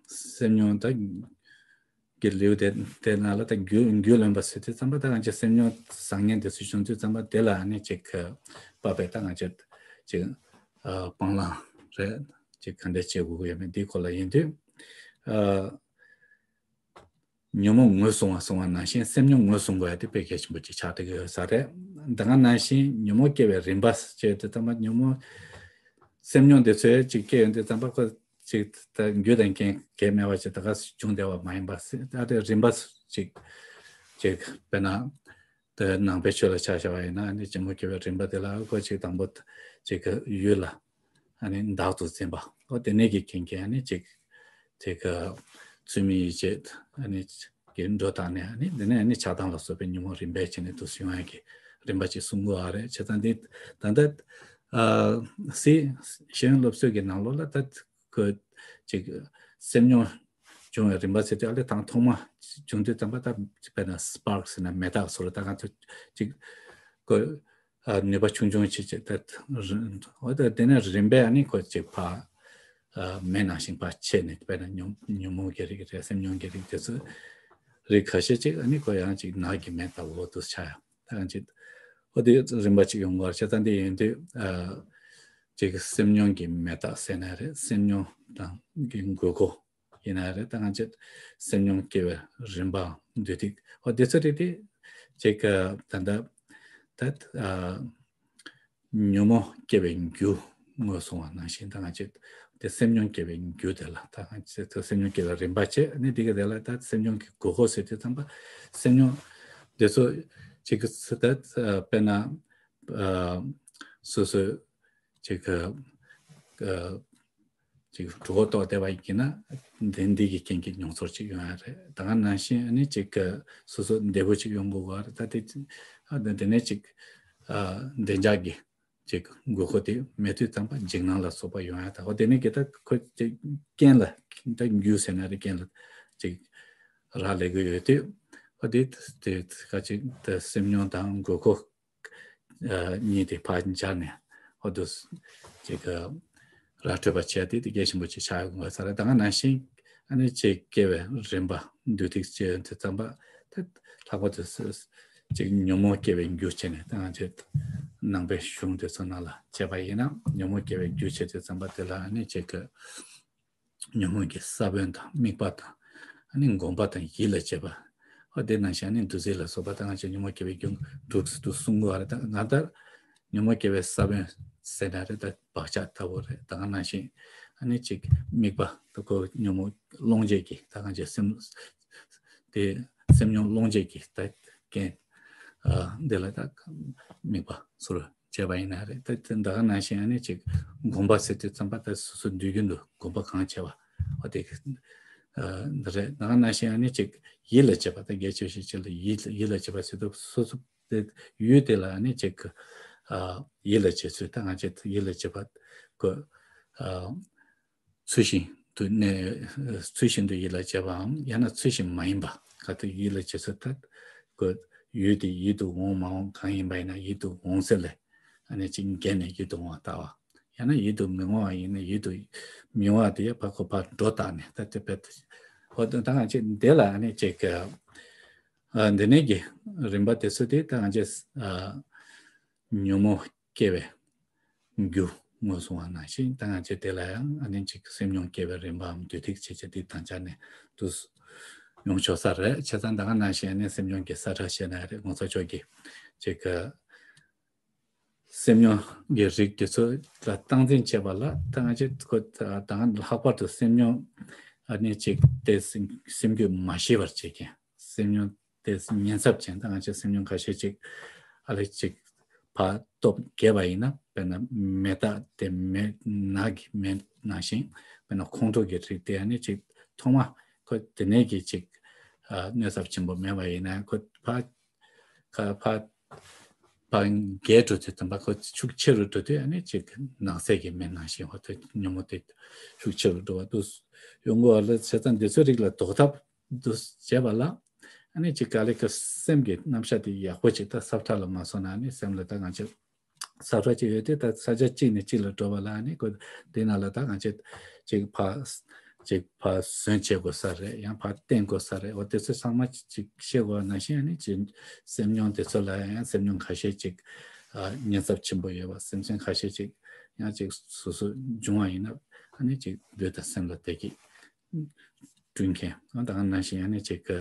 སེམས་མྱོང་ད་གི་ལེའུ་དེ་དེ་ནང་ལ་ད་རྒྱུས་རྒྱུས་ལོན་པ་ཟེར་དུས་ཙམ་པ་ད་ང་ཅག་སེམས་མྱོང་བཟང་ངན་དེ་ཚོ་བྱུང་དུས་ཙམ་པ་དེ་ལ་ནི་ཅིག་བབས་པའི་ད་ང་ཅག་ཅིག་ཨ་སྤང་བླང་རེད། ཅིག་ག་འདྲ་བྱེད་དགོས་ཀྱི་ཡོད་མེད་འདིའི་སྐོར་ལ་ཡིན་དུས་ཨ་ཉོན་མོངས་ངོས་བཟུང་བ་གསུངས་པ་ནང་བཞིན་སེམས་མྱོང་ངོས་བཟུང་དགོས་ཡ་དེ་དཔེ་གལ་ཆེན་པོ་ཅིག་ཆགས་བསྡད་ཀྱི་ཡོད་ས་རེད། ད་ག་ནང་བཞིན་ཉོན་མོངས་སྐྱེ་བའི་རིམ་པ་ཅེས་དེ་ད་མ་ཉོན་མོངས་སེམས་མྱོང་དེ་ཚོའི་ཅིག་སྐྱེ་ཡོང་དུས་ཙམ་པ་ཁོ་ཅིག་ད་རྒྱུ་དང་རྐྱེན་གེགས་མེད་པ་ཅིག་ད་ག་བྱུང་བསྡད་པ་མ་ཡིན་པ་སྲིད། ད་དེ་རིམ་པ་ཅིག་ཅིག་དཔེར་ན་དེ་ནང་པའི་ཆོས་ལ་ཆ་བཞག་པ་ཡིན་ན་ནི་ཉོན་མོངས་སྐྱེ་བའི་རིམ་པ་དེ་ལ་ཁོ་ཅིག་དང་པོ་ཅིག་ཡུལ་ལ་ཨ་ནི་བདག་ཏུ་འཛིན་པ། ཨོ་དེ་ནས་ཀྱི་རྐྱེན་གྱིས་ཨ་ནི་ཅིག་ཅིག་ཚུལ་མིན་ཡིད་བྱེད་ཨ་ནི་ཀྱི་འགྲོ་སྟངས་ནས་ཨ་ནི་དེ་ནས་ཨ་ནི་ཆགས་སྡང་ལ་སོགས་པའི་ཉོན་མོངས་རིམ་པས་བྱས་ནས་དུ་སོང་ཡ་གི་རིམ་པ་ཅིག་གསུང་གི་ཡོད་རེད། བྱས་ཙང་འདི་ད་ལྟ་ཨ་སི་ཤེས་ཡོན་སློབ་གསོའི་གི་ནང་ལོགས་ལ་ད་ཁོ་ཅིག་སེམས་མྱོང་བྱུང་བའི་རིམ་པ་ཟེར་དུས་ཨ་ལེ་དང་ཐོག་མ་བྱུང་དུས་ཙམ་པ་ད་དཔེར་ན་སི་པར་ཀ་ཟེར་ན་མེ་སྟག་སོགས་ལ་ད་ང་ཚོ་ཅིག་ཁོ་ཨ་ནུས་པ་ཆུང་ཆུང་ཅིག་ཅིག་ད་འོ་ད་དེ་ནས་རིམ་པས་ཨ་ནི་ཁོ་ཅིག་ཕར་ཨ་མེ་ནང་བཞིན་ཕར་ཆད་ནས་དཔེར་ན་ཉོན་ཉོན་མོངས་ཀྱི་རིགས་རེད། སེམས་མྱོང་གི་རིགས་དེ་ཚོ་རིགས་ཁ་ཤས་ཅིག་ཨ་ནི་ཁོ་ཡང་ཅིག་ནགས་ཀྱི་མེ་ལྟ་བུ་འདུག་ཆགས་ཡ། ད་ཡང་ཅིག་འོ་དེ་རིམ་པ་ཅིག་ཡོང་གི་ཡོད་རེད། བྱས་ཙང་འདི་ཡིན་དུས་ཨ་ཅིག་སེམས་མྱོང་གི་མེ་སྟག་ཟེར་ན་རེད། སེམས་མྱོང་དང་གི་དགོས་མཁོ། ཡིན་ན་རེད། ད་ང་ཚོས་སེམས་མྱོང་སྐྱེ་བའི་རིམ་པའམ་དུས་ཐིག་ཨོ་དེ་ཚོ་རེད་དེ་ཅིག་ད་ལྟ་ད་ཨ་ཉོན་མོངས་སྐྱེ་བའི་རྒྱུ་ངོས་བཟུང་བ་ནང་བཞིན་ད་ང་ཚོས་དེ་སེམས་མྱོང་སྐྱེ་བའི་རྒྱུ་དེ་ལ་ད་ང་ཚོས་སེམས་མྱོང་སྐྱེ་བའི་རིམ་པ་བྱས་ནས་འདི་ག་དེ་ལ་ད་སེམས་མྱོང་གི་དགོས་མཁོ་ཟེར་དུས་ཙམ་པ་སེམས་མྱོང་དེ་ཚོ་ཅིག་ད་དཔེར་ན་ཨ་སོ་སོ་ཅིག་ཨ། ཅིག་གྲོད་ཁོག་ལྟོགས་བསྡད་པ་ཡིན་ན་དེ་འདི་གི་རྐྱེན་གྱིས་མྱོང་ཚོར་ཅིག་ཡོང་ཡ་རེད། ད་ག་ནང་བཞིན་ཨ་ནི་ཅིག་གི་སོ་སོ་བདེ་པོ་ཅིག་ཡོང་དགོས་པ་རེད། ད་དེ་ཨ་དེ་དེ་ནས་ཅིག་ཨ་བདེ་འཇགས་ཀྱི་ཅིག་དགོས་མཁོ་དེ་མེད་དུས་ཙམ་པ་འཇིགས་སྣང་ལ་སོགས་པ་ཡོང་ཡ། ད་ཧོ་དེ་ནས་གི་ད་ཁོ་ཅིག་རྐྱེན་ལ་ད་རྒྱུ་ཟེར་ན་རེད། རྐྱེན་ལ་ཅིག་རག་ལས་ཀྱི་ཡོད་དུས་ཧོ་དེ་དེ་ཁ་ཅིག་ད་སེམས་མྱོང་དང་དགོས་མཁོ་ཨ་གཉིས་དེ་ཕར་སྦྱར་ནས་ཧོ་དུ་ཅིག་ར་འཕྲོད་པ་བྱས་དེ་དེ་གལ་ཆེན་པོ་ཅིག་ཆགས་ཡོང་གི་ཡོད་ས་རེད། ད་ག་ནང་བཞིན་ཨ་ནི་ཅིག་སྐྱེ་བའི་རིམ་པ་བསྡུས་ཏེ་བྱས་ཡོང་དུས་ཙམ་པ་ད་ལྷག་པར་དུ་ཅིག་ཉོན་མོངས་སྐྱེ་བའི་རྒྱུ་བྱས་ནས་ད་ང་ཚོས་ནང་པའི་གཞུང་དེ་ཚོ་ནང་ལ་བྱས་པ་ཡིན་ན་ཉོན་མོངས་སྐྱེ་བའི་རྒྱུ་བྱས་དུས་ཙམ་པ་དེ་ལ་ཨ་ནི་ཅིག་གི་ཉོན་མོངས་ཀྱི་ས་བོན་དང་དམིགས་པ་དང་ཨ་ནི་སྒོམ་པ་དང་ཡིད་ལ་བྱེད་པ། ཨོ་དེ་ནང་བཞིན་ཨ་ནི་འདུ་འཛི་ལ་སོགས་པ་ད་ང་ཚོས་ཉོན་མོངས་སྐྱེ་བའི་རྒྱུ་དྲུག་ཏུ་གསུང་གི་ཡོད་རེད། ད་ང་ལྟར་ཉོན་མོངས་སྐྱེ་བའི་ས་བོན་ཟེར་ན་རེད། ད་བག་ཆགས་ལྟ་བུ་རེད། ད་ག་ནང་བཞིན་ཨ་ནི་ཅིག་དམིགས་པ་ད་ཁོ་ཉོན་མོངས་སློང་བྱེད་ཀྱི་ད་ང་ཚོས་སེམས་དེ་སེམས་མྱོང་སློང་བྱེད་ཀྱི་ད་རྐྱེན་ཨ་འདི་ལ་ད་དམིགས་པ་ཟུར་བྱས་པ་ཡིན་ན་རེད། ད་དེ་ད་ག་ནང་བཞིན་ཨ་ནི་ཅིག་སྒོམ་པ་ཟེར་དུས་ཙམ་པ་ད་སོ་སོ་དུས་རྒྱུན་དུ་སྒོམ་པ་གང་བྱས་པ་ཨོ་དེ་ཨ་འདི་རེད། ད་ག་ནང་བཞིན་ཨ་ནི་ཅིག་ཡིད་ལ་བྱེད་པ་ད་གལ་ཆེ་ཤོས་ཅིག་ལ་ཡིད་ཡིད་ལ་བྱེད་པ་ཟེར་དུས་སོ་སོ་དེ་ཡུལ་དེ་ལ་ཨ་ནི་ཅིག་ཨ་ཡིད་ལ་བྱེད་ཚུལ་ད་ང་ཚོས་ཡིད་ལ་བྱེད་པ་ཁོ་ཨ་ཚུལ་བཞིན་དུ་གནས་ཚུལ་བཞིན་དུ་ཡིད་ལ་བྱེད་པའམ་ཡང་ན་ཚུལ་བཞིན་མ་ཡིན་པ་ག་དུས་ཡིད་ལ་བྱེད་ཚུལ་ད་ཁོ་ཡུལ་དེ་ཡིད་དུ་འོང་མ་འོང་གང་ཡིན་པ་ཡིན་ན་ཡིད་དུ་འོང་ཚུལ་ལ་ཨ་ནི་ཅིག་འགལ་ནས་ཡིད་དུ་འོང་བ་ལྟ་བ། ཡང་ན་ཡིད་དུ་མི་འོང་བ་ཡིན་ན་ཡིད་དུ་མི་འོང་བ་དེ་ཡང་ཕར་ཁོ་ཕར་སྒྲོ་བཏགས་ནས་ད་དེ་བས་ཧོ་ད་ང་ཅིག་འདི་ལ་ཨ་ནི་ཅིག་ཨ་འདི་ནས་ཀྱི་རིམ་པ་དེ་ཚོ་དེ་ད་ང་ཅིག་ཨ་ཉོན་མོངས་སྐྱེ་བའི་རྒྱུ་ངོས་བཟུང་བ་ནང་བཞིན་ད་ང་ཅིག་དེ་ལ་ཡང་ཨ་ནི་ཅིག་སེམས་མྱོང་སྐྱེ་བའི་རིམ་པའམ་དུས་ཐིག་བྱེད་ཆེད་དེ་དང་ཆ་ནས་དུ་ཡོང་ཆོག་ས་རེད། བྱས་ཙང་ད་ག་ནང་བཞིན་ཨ་ནི་སེམས་མྱོང་གི་ས་ཁྲ་བཤད་ན་རེད། ངོ་ཚ་ཕྱོགས་ཀྱི་ཅིག་སེམས་མྱོང་གི་རིགས་དེ་ཚོ་ལ་སྟངས་འཛིན་བྱེད་པ་ལ་ད་ང་ཅིག་ཁོ་ད་ལྷག་པར་དུ་སེམས་མྱོང་ཨ་ནི་ཅིག་དེ་སེམས་རྒྱུད་མ་ཞི་བར་བྱེད་མཁན་སེམས་མྱོང་དེ་ཉེན་ཚབས་ཅན་ད་ང་ཅིག་སེམས་མྱོང་ཁ་ཤས་ཅིག་ཨ་ལེ་ཅིག་ཕར་སྟོབས་རྒྱས་པ་ཡིན་ན་དཔེར་ན་མེ་སྟག་དེ་མེ་ནག་གི་མེ་ནང་བཞིན་དཔེར་ན་ཁོང་ཁྲོ་གི་རིགས་དེ་ཨ་ནི་ཅིག་ཐོག་མ་ཁོ་དེ་ནས་ཀྱི་ཅིག་ཨ་གནོད་ཚབས་ཆེན་པོ་མེད་པ་ཡིན་ན་ཁོ་ཕར་ཁ་ཕར་ཕར་རྒྱས་འགྲོ་དུས་དམ་པ་ཁོ་ཤུགས་ཆེ་རུ་འགྲོ་དུས་ཨ་ནི་ཅིག་ནགས་ཚལ་གྱི་མེ་ནང་བཞིན་ཧོ་ཐོ་ཉོན་མོངས་དེ་ཤུགས་ཆེ་རུ་འགྲོ་བ་འདུག་ཡོང་གི་ཡོད་ལ། བྱས་ཙང་འདི་ཚོའི་རིགས་ལ་ཟློག་ཐབས་འདུག་བྱས་པ་ལ་ཨ་ནི་ཅིག་ག་ལེ་ཁ་སེམས་ཀྱི་རྣམ་གཞག་དེ་ཡག་པོ་ཅིག་ད་སབ་ཁྲ་ལ་མ་སོང་ན་ཨ་ནི་སེམས་ལ་ད་ང་ཅིག་ས་ཁྲ་གཅིག་ཡོད་དེ་ད་ས་ཆ་གཅིག་ནས་གཅིག་ལ་འགྲོ་བ་ལ་ཨ་ནི་ཁོ་དེ་ནང་ལ་ད་ང་ཅིག་ཅིག་ཕར་ཅིག་ཕར་ཟོན་བྱེད་དགོས་ས་རེད། ཡང་ཕར་བསྟན་དགོས་ས་རེད། འོ་དེ་ཚོ་ཚང་མ་ཅིག་ཤེས་དགོས་པ་ནང་བཞིན་ཨ་ནི་ཅིག་སེམས་མྱོང་དེ་ཚོ་ལ་ཡང་སེམས་མྱོང་ཁ་ཤས་ཅིག་ཨ་ཉེན་ཚབས་ཆེན་པོ་ཡོད་པ་སེམས་ཅན་ཁ་ཤས་ཅིག་ཡང་ཅིག་སོ་སོ་འབྱུང་བ་ཡིན་ན་ཨ་ནི་ཅིག་ལུས་དང་སེམས་ལ་བདེ་སྐྱིད་བསྐྲུན་མཁན་ཨ་ད་ག་ནང་བཞིན་ཨ་ནི་ཅིག་གི་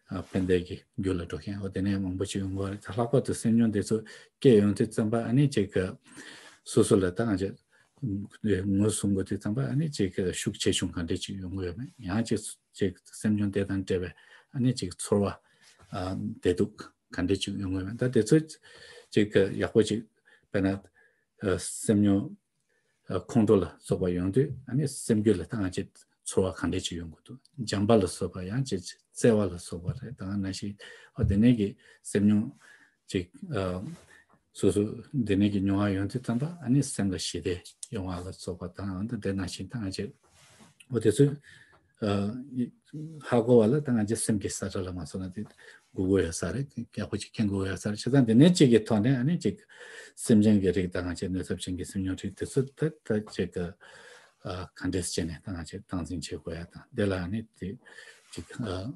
ཨ་ཕན་བདེ་གི་རྒྱུ་ལ་འགྲོ་མཁན་འོ་དེ་ནས་མང་པོ་ཅིག་ཡོང་གི་རེད། ད་ལྷག་པར་དུ་སེམས་མྱོང་དེ་ཚོ་སྐྱེ་ཡོང་དུས་ཙམ་པ་ཨ་ནི་ཅིག་གི་སོ་སོ་ལ་ད་ང་ཅིག་ངོས་བཟུང་དགོས་དུས་ཙམ་པ་ཨ་ནི་ཅིག་གི་ཤུགས་ཆེ་ཆུང་ག་འདྲས་ཅིག་ཡོང་གི་ཡོད་མེད། ཡང་ཅིག་ཅིག་སེམས་མྱོང་དེ་དང་འབྲེལ་བའི་ཨ་ནི་ཅིག་ཚོར་བ་ཨ་བདེ་སྡུག་ག་འདྲས་ཅིག་ཡོང་གི་ཡོད་མེད། ད་དེ་ཚོ་ཅིག་གི་ཡག་པོ་ཅིག་དཔེར་ན་ཨ་སེམས་མྱོང་ཨ་ཁོང་ཁྲོ་ལ་སོགས་པ་ཡོང་དུས་ཨ་ནི་སེམས་རྒྱུད་ལ་ད་ང་ཅིག་ཚོར་བ་ག་འདྲས་ཅིག་ཡོང་གི་འདུག་འཇམ་པ་ལ་སོགས་པ་ཡང་ཅིག་བརྩེ་བ་ལ་སོགས་པ་རེད། ད་ག་ནང་བཞིན་ཨ་དེ་ནས་ཀྱི་སེམས་མྱོང་ཅིག་ཨ་སོ་སོ་དེ་ནས་ཀྱི་མྱོང་བ་ཡོང་དུས་ཙམ་པ་ཨ་ནི་སེམས་ལ་ཞི་བདེ་ཡོང་བ་ལ་སོགས་པ་དང་ཨ་ད་དེ་ནང་བཞིན་ད་ང་ཅིག་འོ་དེ་ཚོ་ཨ་ཧ་གོ་བ་ལ་ད་ང་ཅིག་སེམས་ཀྱི་ས་ཁྲ་ལ་མ་སོང་ན་དེ་དགོས་ཀྱི་ཡོད་ས་རེད། ཡག་པོ་ཅིག་མཁྱེན་དགོས་ཀྱི་ཡོད་ས་རེད། བྱས་ཙང་དེ་ནས་གཅིག་གི་ཐོག་ནས་ཨ་ནི་ཅིག་སེམས་ཅན་གྱི་རིགས་དང་ང་ཅིག་གནོད་ཚབས་ཅན་གྱི་སེམས་མྱོང་རིགས་དེ་ཚོ་ད་ད་ཅིག་གི་ཨ་ག་འདྲས་བྱས་ནས་ད་ང་ཅིག་སྟངས་འཛིན་བྱེད་དགོས་ཡ་དང་དེ་ལ་ཨ་ནི་དེ་ཅིག་ཨ་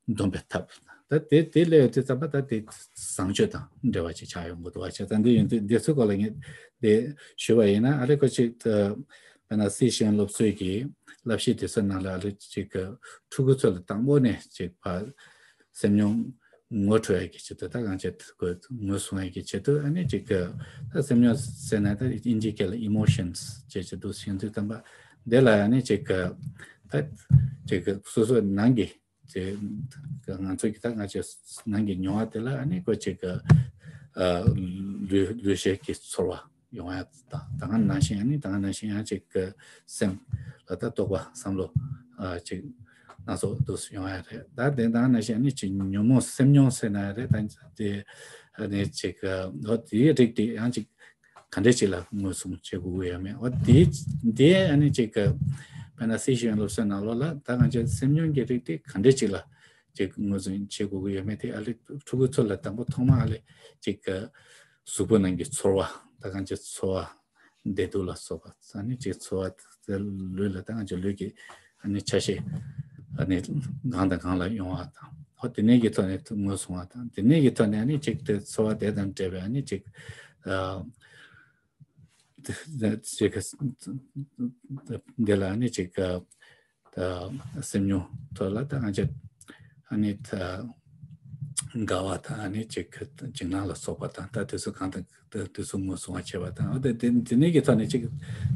འདོམས་པའི་ཐབས་ད་དེ་དེ་ལས་ཡོད་དུས་ཙམ་པ་ད་དེ་བཟང་སྤྱོད་དང་འབྲེལ་བ་ཅིག་ཆགས་ཡོང་གི་འདུག་བ། བྱས་ཙང་འདི་ཡོང་དུས་འདི་ཚོའི་སྐོར་ལ་ངས་དེ་ཞུས་པ་ཡིན་ན་ཨ་རེ་ཁོ་ཅིག་ད་དཔེར་ན་སྲིད་ཞེན་སློབ་གསོའི་གི་བསླབ་གཞི་དེ་ཚོ་ནང་ལ་ཨ་རེ་ཅིག་གི་ཕྲུ་གུ་ཚོ་ལ་དང་པོ་ནས་ཅིག་ཕར་སེམས་མྱོང་ངོ་འཕྲོད་ཡ་གི་ཆེད་དུ་ད་གང་ཆེད་དུ་ངོས་བཟུང་ཡ་གི་ཆེད་དུ་ཨ་ནི་ཅིག་གི་ད་སེམས་མྱོང་ཟེར་ན་ད་དབྱིན་ཇིའི་སྐད་ལ་ཨི་མོ་ཤན་སི་ཅེས་ཅིག་འདུག་ཞེས་དུས་ཙམ་པ་འདི་ལ་ཨ་ནི་ཅིག་གི་ད་ཅིག་གི་སོ་སོའི་ནང་གི་ཅིག་ང་ཚོ་གི་ད་ང་ཚོའི་ནང་གི་མྱོང་བ་དེ་ལ་ཨ་ནི་ཁོ་ཅིག་གི་ཨ་ལུས་ལུས་ཤེས་ཀྱི་ཚོར་བ། ཡོང་ཡ་དང་། ད་ག་ནང་བཞིན་ཨ་ནི་ད་ག་ནང་བཞིན་ཡང་ཅིག་གི་སེམས་ལ་ད་རྟོག་པ་བསམ་བློ་ཨ་ཅིག་སྣ་ཚོགས་འདུག་ཡོང་ཡ་རེད། ད་དེ་ད་ག་ནང་བཞིན་ཨ་ནི་ཅིག་ཉོན་མོངས་སེམས་མྱོང་ཟེར་ན་ཡ་རེད། ད་དེ་ཨ་ནི་ཅིག་ཨ་འོ་དེའི་རིགས་དེ་ཡང་ཅིག་ག་འདྲ་ཅིག་ལ་ངོས་བཟུང་བྱེད་དགོས་ཀྱི་ཡོད་མེད། འོ་དེ་དེ་ཨ་ནི་ཅིག་གི་དཔེར་ན་སི་ཤེས་ཡོན་སློབ་གསོའི་ནང་ལོགས་ལ་ད་གང་ཅིག་སེམས་མྱོང་གི་རིགས་དེ་ག་འདྲ་ཅིག་ལ་ཅིག་ངོས་བཟུང་བྱེད་དགོས་ཀྱི་ཡོད་མེད་དེ་ཨ་ལེ་ཕྲུ་གུ་ཚོ་ལ་དང་པོ་ཐོག་མ་ཨ་ལེ་ཅིག་གི་གཟུགས་པོ་ནང་གི་ཚོར་བ། ད་གང་ཅིག་ཚོར་བ་བདེ་སྡུག་ལ་སོགས་པ་ཨ་ནི་ཅིག་ཚོར་བ་དེ་ལུས་ལ་ད་གང་ཅིག་ལུས་ཀྱི་ཨ་ནི་ཆ་ཤས་ཨ་ནི་གང་དང་གང་ལ་ཡོང་བ་དང་། ཧོ་དེ་ནས་ཀྱི་ཐོག་ནས་ངོས་བཟུང་བ་དང་། དེ་ནས་ཀྱི་ཐོག་ནས་ཨ་ནི་ཅིག་དེ་ཚོར་བ་དེ་དང་འབྲེལ་བའི་ཨ་ནི་ཅིག་ཨ་ཅིག་འདི་ལ་ཨ་ནི་ཅིག་ད་སེམས་མྱོང་ཐོག་ལ་ད་ང་ཅག་ཨ་ནི་ད་དགའ་བ་དང་ཨ་ནི་ཅིག་འཇིགས་སྣང་ལ་སོགས་པ་དང་། ད་དེ་ཚོ་གང་དང་དེ་ཚོ་ངོས་བཟུང་བ་བྱས་པ་དང་། ཨ་དེ་དེ་དེ་ནས་ཀྱི་ཐོག་ནས་ཅིག་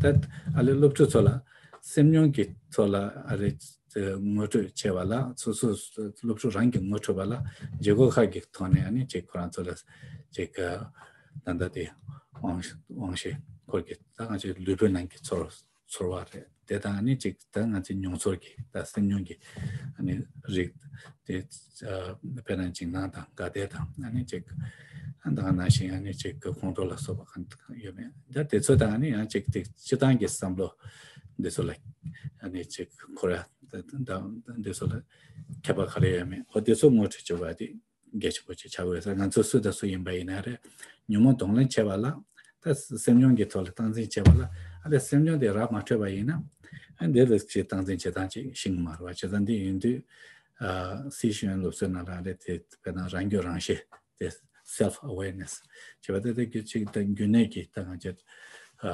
ད་ཨ་ལེ་སློབ་ཕྲུག་ཚོ་ལ་སེམས་མྱོང་གི་ཐོག་ལ་ཨ་རེ་ངོ་སྤྲོད་བྱས་པ་ལ། སོ་སོ་སློབ་ཕྲུག་རང་གིས་ངོ་འཕྲོད་པ་ལ་བརྗེ་སྒོ་ཁག་གི་ཐོག་ནས་ཨ་ནི་ཅིག་ཁོ་རང་ཚོ་ལ་ཅིག་ད་ལྟ་དེ་དབང་དབང་ཤེས་སྐོར་གྱི་ད་ང་ཚོའི་ལུས་པོའི་ནང་གི་ཚོར་ཚོར་བ་རེད། དེ་དང་ཨ་ནི་ཅིག་ད་ང་ཚོའི་མྱོང་ཚོར་གྱི་ད་སེམས་མྱོང་གི་ཨ་ནི་རིགས་དེ་དཔེར་ན་འཇིགས་སྣང་དང་དགའ་བདེ་དང་ཨ་ནི་ཅིག་ད་ག་ནང་བཞིན་ཨ་ནི་ཅིག་ཁོང་ཁྲོ་ལ་སོགས་པ་གང་ཡོད་མེད། ད་དེ་ཚོ་དང་ཨ་ནི་ཡང་ཅིག་དེ་སྤྱི་བཏང་གི་བསམ་བློ་འདི་ཚོ་ལ་ཨ་ནི་ཅིག་འཁོར་ཡ་ད་འདི་ཚོ་ལ་ཁྱད་པར་ག་རེ་ཡོད་མེད། འོ་དེ་ཚོ་ངོ་སྤྲོད་བྱེད་པ་དེ་གལ་ཆེན་པོ་ཅིག་ཆགས་ཡོད་ས། ང་ཚོ་སུ་དང་སུ་ཡིན་པ་ཡིན་ན་རེད། ཉོན་མོངས་གདོང་ལེན་བྱེད་པ་ལ་ད་སེམས་མྱོང་གི་ཐོག་ལ་སྟངས་འཛིན་བྱེད་པ་ལ་ཨ་ལས་སེམས་མྱོང་དེ་རག་མ་འཕྲོད་པ་ཡིན་ན་ཨ་འདི་ལ་ཅིག་སྟངས་འཛིན་བྱེད་སྟངས་ཅིག་ཤེས་ཀྱི་མ་རེད་བ། བྱས་ཙང་འདི་ཡིན་དུས་ཨ་སི་ཤེས་ཡོན་སློབ་གསོའི་ནང་ལ་ཨ་ལས་དེ་དཔེར་ན་རང་རྒྱུད་རང་ཤེས་དེ་self awareness་བྱས་པ་དེ་དེ་རྒྱུ་ཅིག་ད་རྒྱུན་གནས་ཀྱི་ད་གང་ཅི་ཨ་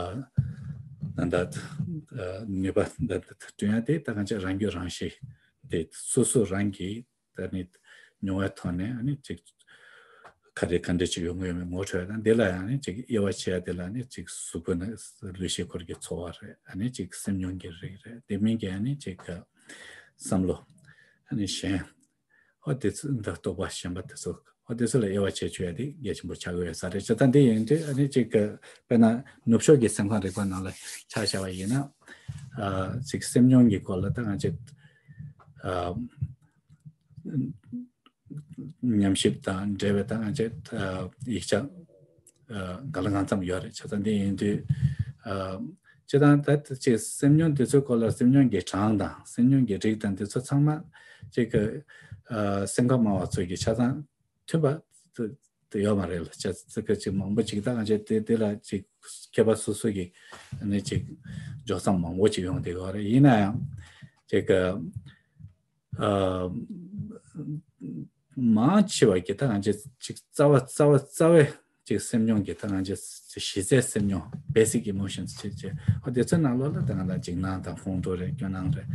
ད་ད་ནུས་པ་ད་ད་བསྐྲུན་ཡ་དེ་ད་གང་ཅི་རང་རྒྱུད་རང་ཤེས་དེ་སོ་སོ་རང་གིས་ད་ནི་མྱོང་བའི་ཐོག་ནས་ཨ་ནི་ཅིག་ག་རེ་ག་འདྲ་ཅིག་ཡོང་གི་ཡོད་མེད་ངོ་འཕྲོད་དང་། དེ་ལ་ཡང་ནི་ཅིག་དབྱེ་བ་ཕྱེ་ཡ་དེ་ལ་ནི་ཅིག་གཟུགས་པོ་ནི་ལུས་ཤེས་སྐོར་གྱི་ཚོར་བ་རེད། ཨ་ནི་ཅིག་སེམས་མྱོང་གི་རིགས་རེད། དེ་མིན་གྱི་ཨ་ནི་ཅིག་བསམ་བློ་ཨ་ནི་གཞན་ཨོ་དེ་ཚོ་འདི་རྟོག་པ་གཞན་པ་དེ་ཚོ་ཨོ་དེ་ཚོ་ལ་དབྱེ་བ་ཕྱེ་ཆོག་ཡ་དེ་གལ་ཆེན་པོ་ཆགས་ཀྱི་ཡོད་ས་རེད། བྱས་ཙང་དེ་ཡིན་དུས་ཨ་ནི་ཅིག་དཔེར་ན་ནུབ་ཕྱོགས་ཀྱི་སེམས་ཁམས་རིག་པ་ནང་ལ་ཆ་བཞག་པ་ཡིན་ན་ཨ་ཅིག་སེམས་མྱོང་གི་སྐོར་ལ་ད་ང་ཅིག་ཨ། ཉམས་ཞིབ་དང་འབྲེལ་བའི་ད་ང་ཚོའི་ཡིག་ཆ་གང་ལ་གང་འཚམ་ཡོད་རེད། བྱས་ཙང་འདི་ཡིན་དུས་སྤྱིར་བཏང་ད་ཅིག་སེམས་མྱོང་འདི་ཚོའི་སྐོར་ལ་སེམས་མྱོང་གི་གྲངས་དང་སེམས་མྱོང་གི་རིགས་དང་འདི་ཚོ་ཚང་མ་ཅིག་སེམས་ཁམས་སྨྲ་བ་ཚོ་གི་ཆ་ཚང་མཐུན་པ་དེ་ཡོད་མ་རེད་ལ། བྱས་ཙང་ཅིག་མང་པོ་ཅིག་ད་ང་ཚོས་དེ་དེ་ལ་ཅིག་མཁས་པ་སོ་སོ་གི་ནི་ཅིག་འཇོག་མཚམས་མང་པོ་ཅིག་ཡོང་བསྡད་ཡོད་རེད། ཡིན་ན་ཡང་ཅིག་ཨ་མང་ཆེ་བ་གི་ད་ང་ཚོས་ཅིག་རྩ་བ་རྩ་བ་རྩ་བའི་ཅིག་སེམས་མྱོང་གི་ད་ང་ཚོས་གཞི་རྩའི་སེམས་མྱོང་basic emotions་ཅེས་བྱས་ཨ་དེ་ཚོའི་ནང་ལོགས་ལ་ད་ང་ད་འཇིགས་སྣང་དང་ཁོང་ཁྲོ་རེད། སྐྱོ་སྣང་རེད།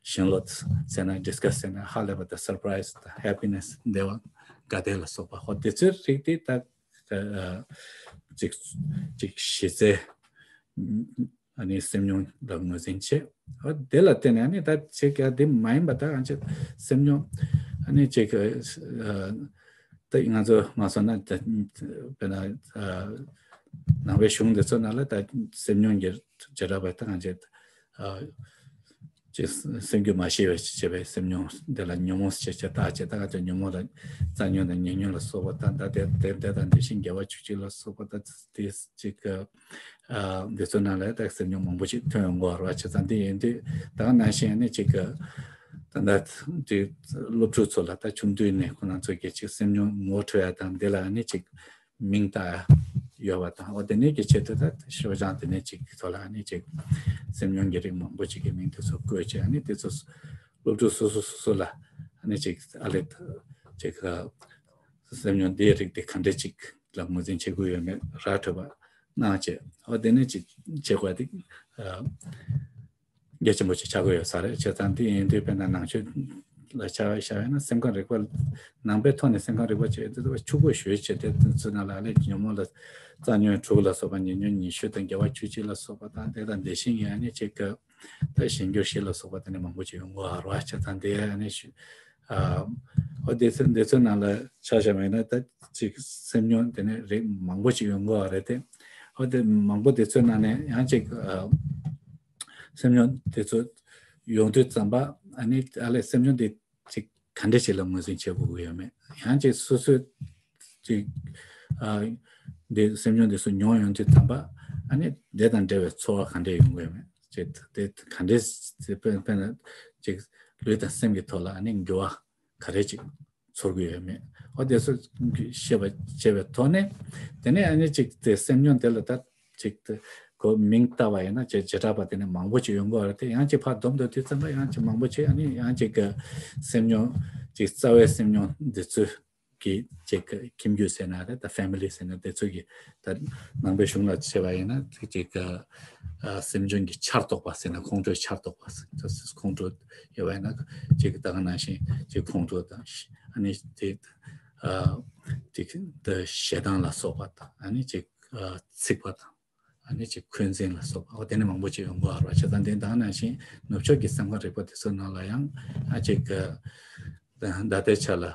ཞེན་ལོག་ཟེར་ན་disgust་ཟེར་ན་ཧ་ལས་པ་དང་surprise་དང་happiness་བདེ་བ་དགའ་བདེ་ལ་སོགས་པ་ཨ་དེ་ཚོའི་རིགས་དེ་ད་ཅིག་ཅིག་གཞི་རྩའི་ཨ་ནི་སེམས་མྱོང་ལ་ངོས་འཛིན་བྱེད། ཨ་དེ་ལ་བརྟེན་ནས་ཨ་ནི་ད་ཅིག་ཡ་དེ་མ་ཡིན་པ་ད་ང་ཚོ་སེམས་མྱོང་ཨ་ནི་ཅིག་ད་ང་ཚོ་མ་སོང་ན་ད་དཔེར་ན་ནང་པའི་གཞུང་འདི་ཚོ་ནང་ལ་ད་སེམས་མྱོང་གི་བྱེ་བྲག་པ་ད་ང་ཚོ་ཅིག་སེམས་རྒྱུད་མ་ཤེས་པའི་བྱས་པའི་སེམས་མྱོང་འདི་ལ་ཉོན་མོངས་ཞེས་བྱ་བཏགས་བྱས་ད་ང་ཚོ་ཉོན་མོངས་ལ་རྩ་ཉོན་དང་ཉེ་ཉོན་ལ་སོགས་པ་ད་ད་དེ་དེ་དེ་དང་དེ་བཞིན་དགེ་བ་བཅུ་གཅིག་ལ་སོགས་པ་ད་དེ་ཅིག་ཨ་འདི་ཚོ་ནང་ལ་ད་སེམས་མྱོང་མང་པོ་ཞིག་ཐོན་ཡོང་གི་ཡོད་རེད་བ། བྱས་ཙང་འདི་ཡིན་དུས་ད་ག་ནང་བཞིན་ནི་ཅིག་ད་ད་དེ་སློབ་ཕྲུག་ཚོ་ལ་ད་ཆུང་དུས་ནས་ཁོ་རང་ཚོ་གི་ཅིག་སེམས་མྱོང་ངོ་འཕྲོད་ཡ་དང་འདི་ལ་ནི་ཅིག་མིང་བཏགས་ཡ་ཡོད་པ་དང་ཨོ་དེ་ནས་ཀྱི་ཆེད་དུ་ད་ཤོག་བྱང་དེ་ནས་ཅིག་ཐོག་ལ་ནི་ཅིག་སེམས་མྱོང་གི་རིགས་མང་པོ་ཅིག་གི་མིང་དེ་ཚོ་བཀོད་བྱས་ནི་དེ་ཚོ་སློབ་ཕྲུག་སོ་སོ་སོ་སོ་ལ་ནི་ཅིག་ཨ་ལེ་ཅིག་སེམས་མྱོང་འདིའི་རིགས་དེ་ག་འདྲ་ཅིག་ལ་ངོས་འཛིན་བྱེད་དགོས་ཡོད་མེད་ར་འཕྲོད་པ་གནང་བྱས་ཨོ་དེ་ནས་ཅིག་བྱེད་དགོས་དེ་གལ་ཆེན་པོ་ཅིག་ཆགས་ཀྱི་ཡོད་ས་རེད། བྱས་ཙང་དེ་ཡིན་དུས་དཔེར་ན་ནང་ཆོས་ལ་ཆ་བཞག་ཡོད་ན་སེམས་ཁམས་རིག་པ་ནང་པའི་ཐོག་ནས་སེམས་ཁམས་རིག་པ་བྱས་དུས་ཕྱུག་པོ་ཞེ་པོ་བྱས་དེ་ཚོ་ནང་ལ་ཨ་ལས་ཉོན་མོངས་ལ་རྩ་ཉོན་དྲུག་ལ་སོགས་པ་ཉེ་ཉོན་ཉི་ཤུ་དང་དགེ་བ་བཅུ་གཅིག་ལ་སོགས་པ་དང་དེ་དང་དེ་བཞིན་ཡང་ནི་ཅིག་གི་ད་གཞན་འགྱུར་བཞི་ལ་སོགས་པ་དེ་ནི་མང་པོ་ཅིག་ཡོང་གི་ཡོད་རེད་བ། བྱས་ཙང་དེ་ཨ་ནི་ཞུ་ཨ་ཨོ་དེ་ཚོ་འདི་ཚོའི་ནང་ལ་ཆ་བཞག་པ་ཡིན་ན་ད་ཅིག་སེམས་མྱོང་དེ་ནི་རིགས་མང་པོ་ཅིག་ཡོང་གི་ཡོད་རེད་དེ། ཨོ་དེ་མང་པོ་དེ་ཚོའི་ནང་ནས་ཡང་ཅིག་ཨ་སེམས་མྱོང་དེ་ཚོ་ཡོང་དུས་ཙམ་པ་ཨ་ནི་ཨ་ལས་སེམས་མྱོང་དེ་ཅིག་ག་འདྲ་ཞིག་ལ་ངོས་འཛིན་བྱེད་དགོས་ཀྱི་ཡོད་མེད། ཡང་ཅིག་སོ་སོའི་ཅིག་ཨ་འདི་སེམས་མྱོང་འདི་ཚོ་མྱོང་ཡོང་དུས་ཙམ་པ་ཨ་ནི་དེ་དང་འབྲེལ་བའི་ཚོར་བ་ག་འདྲ་ཡོང་གི་ཡོད་མེད། ཅིག་དེ་ག་འདྲ་དཔེར་དཔེར་ན་ཅིག་ལུས་དང་སེམས་ཀྱི་ཐོག་ལ་ཨ་ནི་འགྱུར་བ་ག་རེ་ཅིག་ཚོར་གྱི་ཡོད་མེད། ཨོ་དེ་ཚོ་ཤེས་པ་བྱས་པའི་ཐོག་ནས་དེ་ནས་ཨ་ནི་ཅིག་དེ་སེམས་མྱོང་དེ་ལ་ད་ཅིག་དེ་ཁོ་མིང་བཏགས་པ་ཡིན་ན་ཅིག་བྱེ་བྲག་པ་དེ་ནས་མང་པོ་ཅིག་ཡོང་གི་ཡོད་རེད་དེ། ཡང་ཅིག་ཕར་བསྡོམས་དུ་དུས་ཙམ་པ་ཡང་ཅིག་མང་པོ་ཅིག་ཨ་ནི་ཡང་ཅིག་གི་སེམས་མྱོང་ཅིག་རྩ་བའི་སེམས་མྱོང་འདི་ཚོ་གི་ཅིག་གི་ཁྱིམ་རྒྱུད་ཟེར་ན་རེད། ད་ཕེ་མི་ལི་ཟེར་ན་དེ་ཚོ་གི་ད་ནང་པའི་གཞུང་ལ་བྱས་པ་ཡིན་ན་ཅིག་གི་ཨ་སེམས་མྱོང་གི་ཆར་གཏོགས་པ་ཟེར་ན་ཁོང་ཁྲོའི་ཆར་གཏོགས་པ་ཟེར་ཁོང་ཁྲོ་ཡོད་པ་ཡིན་ན་ཅིག་ད་ག་ནང་བཞིན་ཅིག་ཁོང་ཁྲོ་དང་ཨ་ནི་ཅིག་ཨ་ཅིག་ད་ཞེ་སྡང་ལ་སོགས་པ་དང་ཨ་ནི་ཅིག་ཨ་འཚིག་པ་དང་། ཨ་ནི་ཅིག་འཁོན་འཛིན་ལ་སོགས་པ་འོ་དེ་ནི་མང་པོ་ཅིག་ཡོང་གི་ཡོད་རེད་བ། བྱས་ཙང་དེ་དང་ནང་བཞིན་ནུབ་ཕྱོགས་ཀྱི་སེམས་ཁམས་རིག་པ་དེ་ཚོའི་ནང་ལ་ཡང་ཨ་ཅིག་གི་ད་ལྟའི་ཆ་ལ་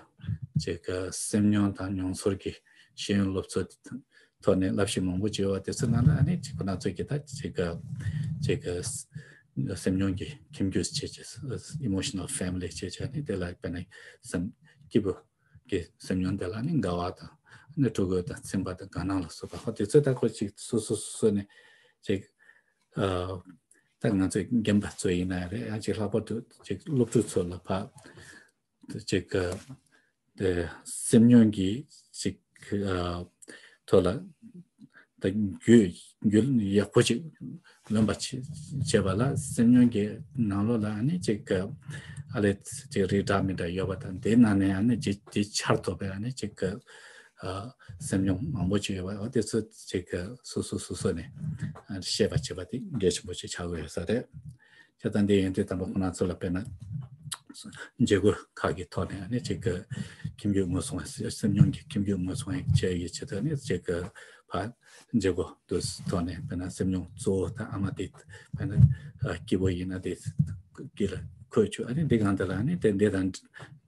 ཅིག་གི་སེམས་མྱོང་དང་མྱོང་ཚོར་གྱི་ཤེས་ཡོན་སློབ་གསོ་ཐོག་ནས་བསླབ་གཞི་མང་པོ་ཅིག་ཡོད་པ་དེ་ཚོའི་ནང་ལ་ཨ་ནི་ཅིག་ཁོ་ན་ཚོས་ཀྱི་ད་ཅིག་གི་ཅིག་གི་སེམས་མྱོང་གི་ཁྱིམ་རྒྱུད་བྱས་བྱས་emotional family་བྱས་བྱས་ཨ་ནི་དེ་ལ་དཔེར་ན་སེམས་སྐྱིད་པོ་གི་སེམས་མྱོང་དེ་ལ་ནི་དགའ་བ་དང་ནི་སྤྲོ་དགོད་དང་ཚིམ་པ་དང་དགའ་སྣང་ལ་སོགས་པ་ཧོ་དེ་ཚོ་ད་ཁོ་ཅིག་སོ་སོ་སོ་སོ་ནས་ཅིག་ཨ་ད་ང་ཚོས་རྒན་པ་ཚོ་ཡིན་ན་རེད། ཡང་ཅིག་ལྷག་པར་དུ་ཅིག་སློབ་ཕྲུག་ཚོ་ལ་ཕ་ཅིག་དེ་སེམས་མྱོང་གི་ཅིག་ཨ་ཐོག་ལ་ད་རྒྱུས་རྒྱུས་ཡག་པོ་ཅིག་ལོན་པ་བྱེད་བྱེད་པ་ལ་སེམས་མྱོང་གི་ནང་ལོགས་ལ་ཨ་ནི་ཅིག་གི་ཨ་ལས་ཅིག་རིགས་འདྲ་མི་འདྲ་ཡོད་པ་དང་དེའི་ནང་ནས་ཨ་ནི་ཅིག་དེ་ཆར་གཏོགས་པའི་ཨ་ནི་ཅིག་གི་ཨ་སེམས་མྱོང་མང་པོ་ཅིག་ཡོད་པ་འོ་དེ་ཚོ་ཅིག་གི་སོ་སོ་སོ་སོ་ནས་ཨ་ཤེས་པ་བྱེད་པ་དེ་གལ་ཆེན་པོ་ཅིག་ཆགས་ཀྱི་ཡོད་ས་རེད། ཁྱེད་ད་འདི་ཡོན་ཏན་དམ་པ་ཁོ་ན་ཚོ་ལ་དཔེར་ན་བྱེད་སྒོ་ཁག་གི་ཐོག་ནས་ཨ་ནི་ཅིག་གི་ཁྱིམ་རྒྱུད་ངོས་བཟུང་བ་སེམས་མྱོང་གི་ཁྱིམ་རྒྱུད་ངོས་བཟུང་བ་བྱེད་ཡག་གི་ཆེད་དུ་ནི་ཅིག་གི་ཕ་བྱེད་སྒོ་དུ་ཐོག་ནས་དཔེར་ན་སེམས་མྱོང་གཙོ་བོ་དང་ཨ་མ་དེ་དཔེར་ན་སྐྱིད་པོ་ཡིན་ན་དེ་དཀྱིལ་ལ་འཁོད་བཅུག་ཨ་ནི་འདི་གང་དེ་ལ་ཨ་ནི་དེ་འདི་དང་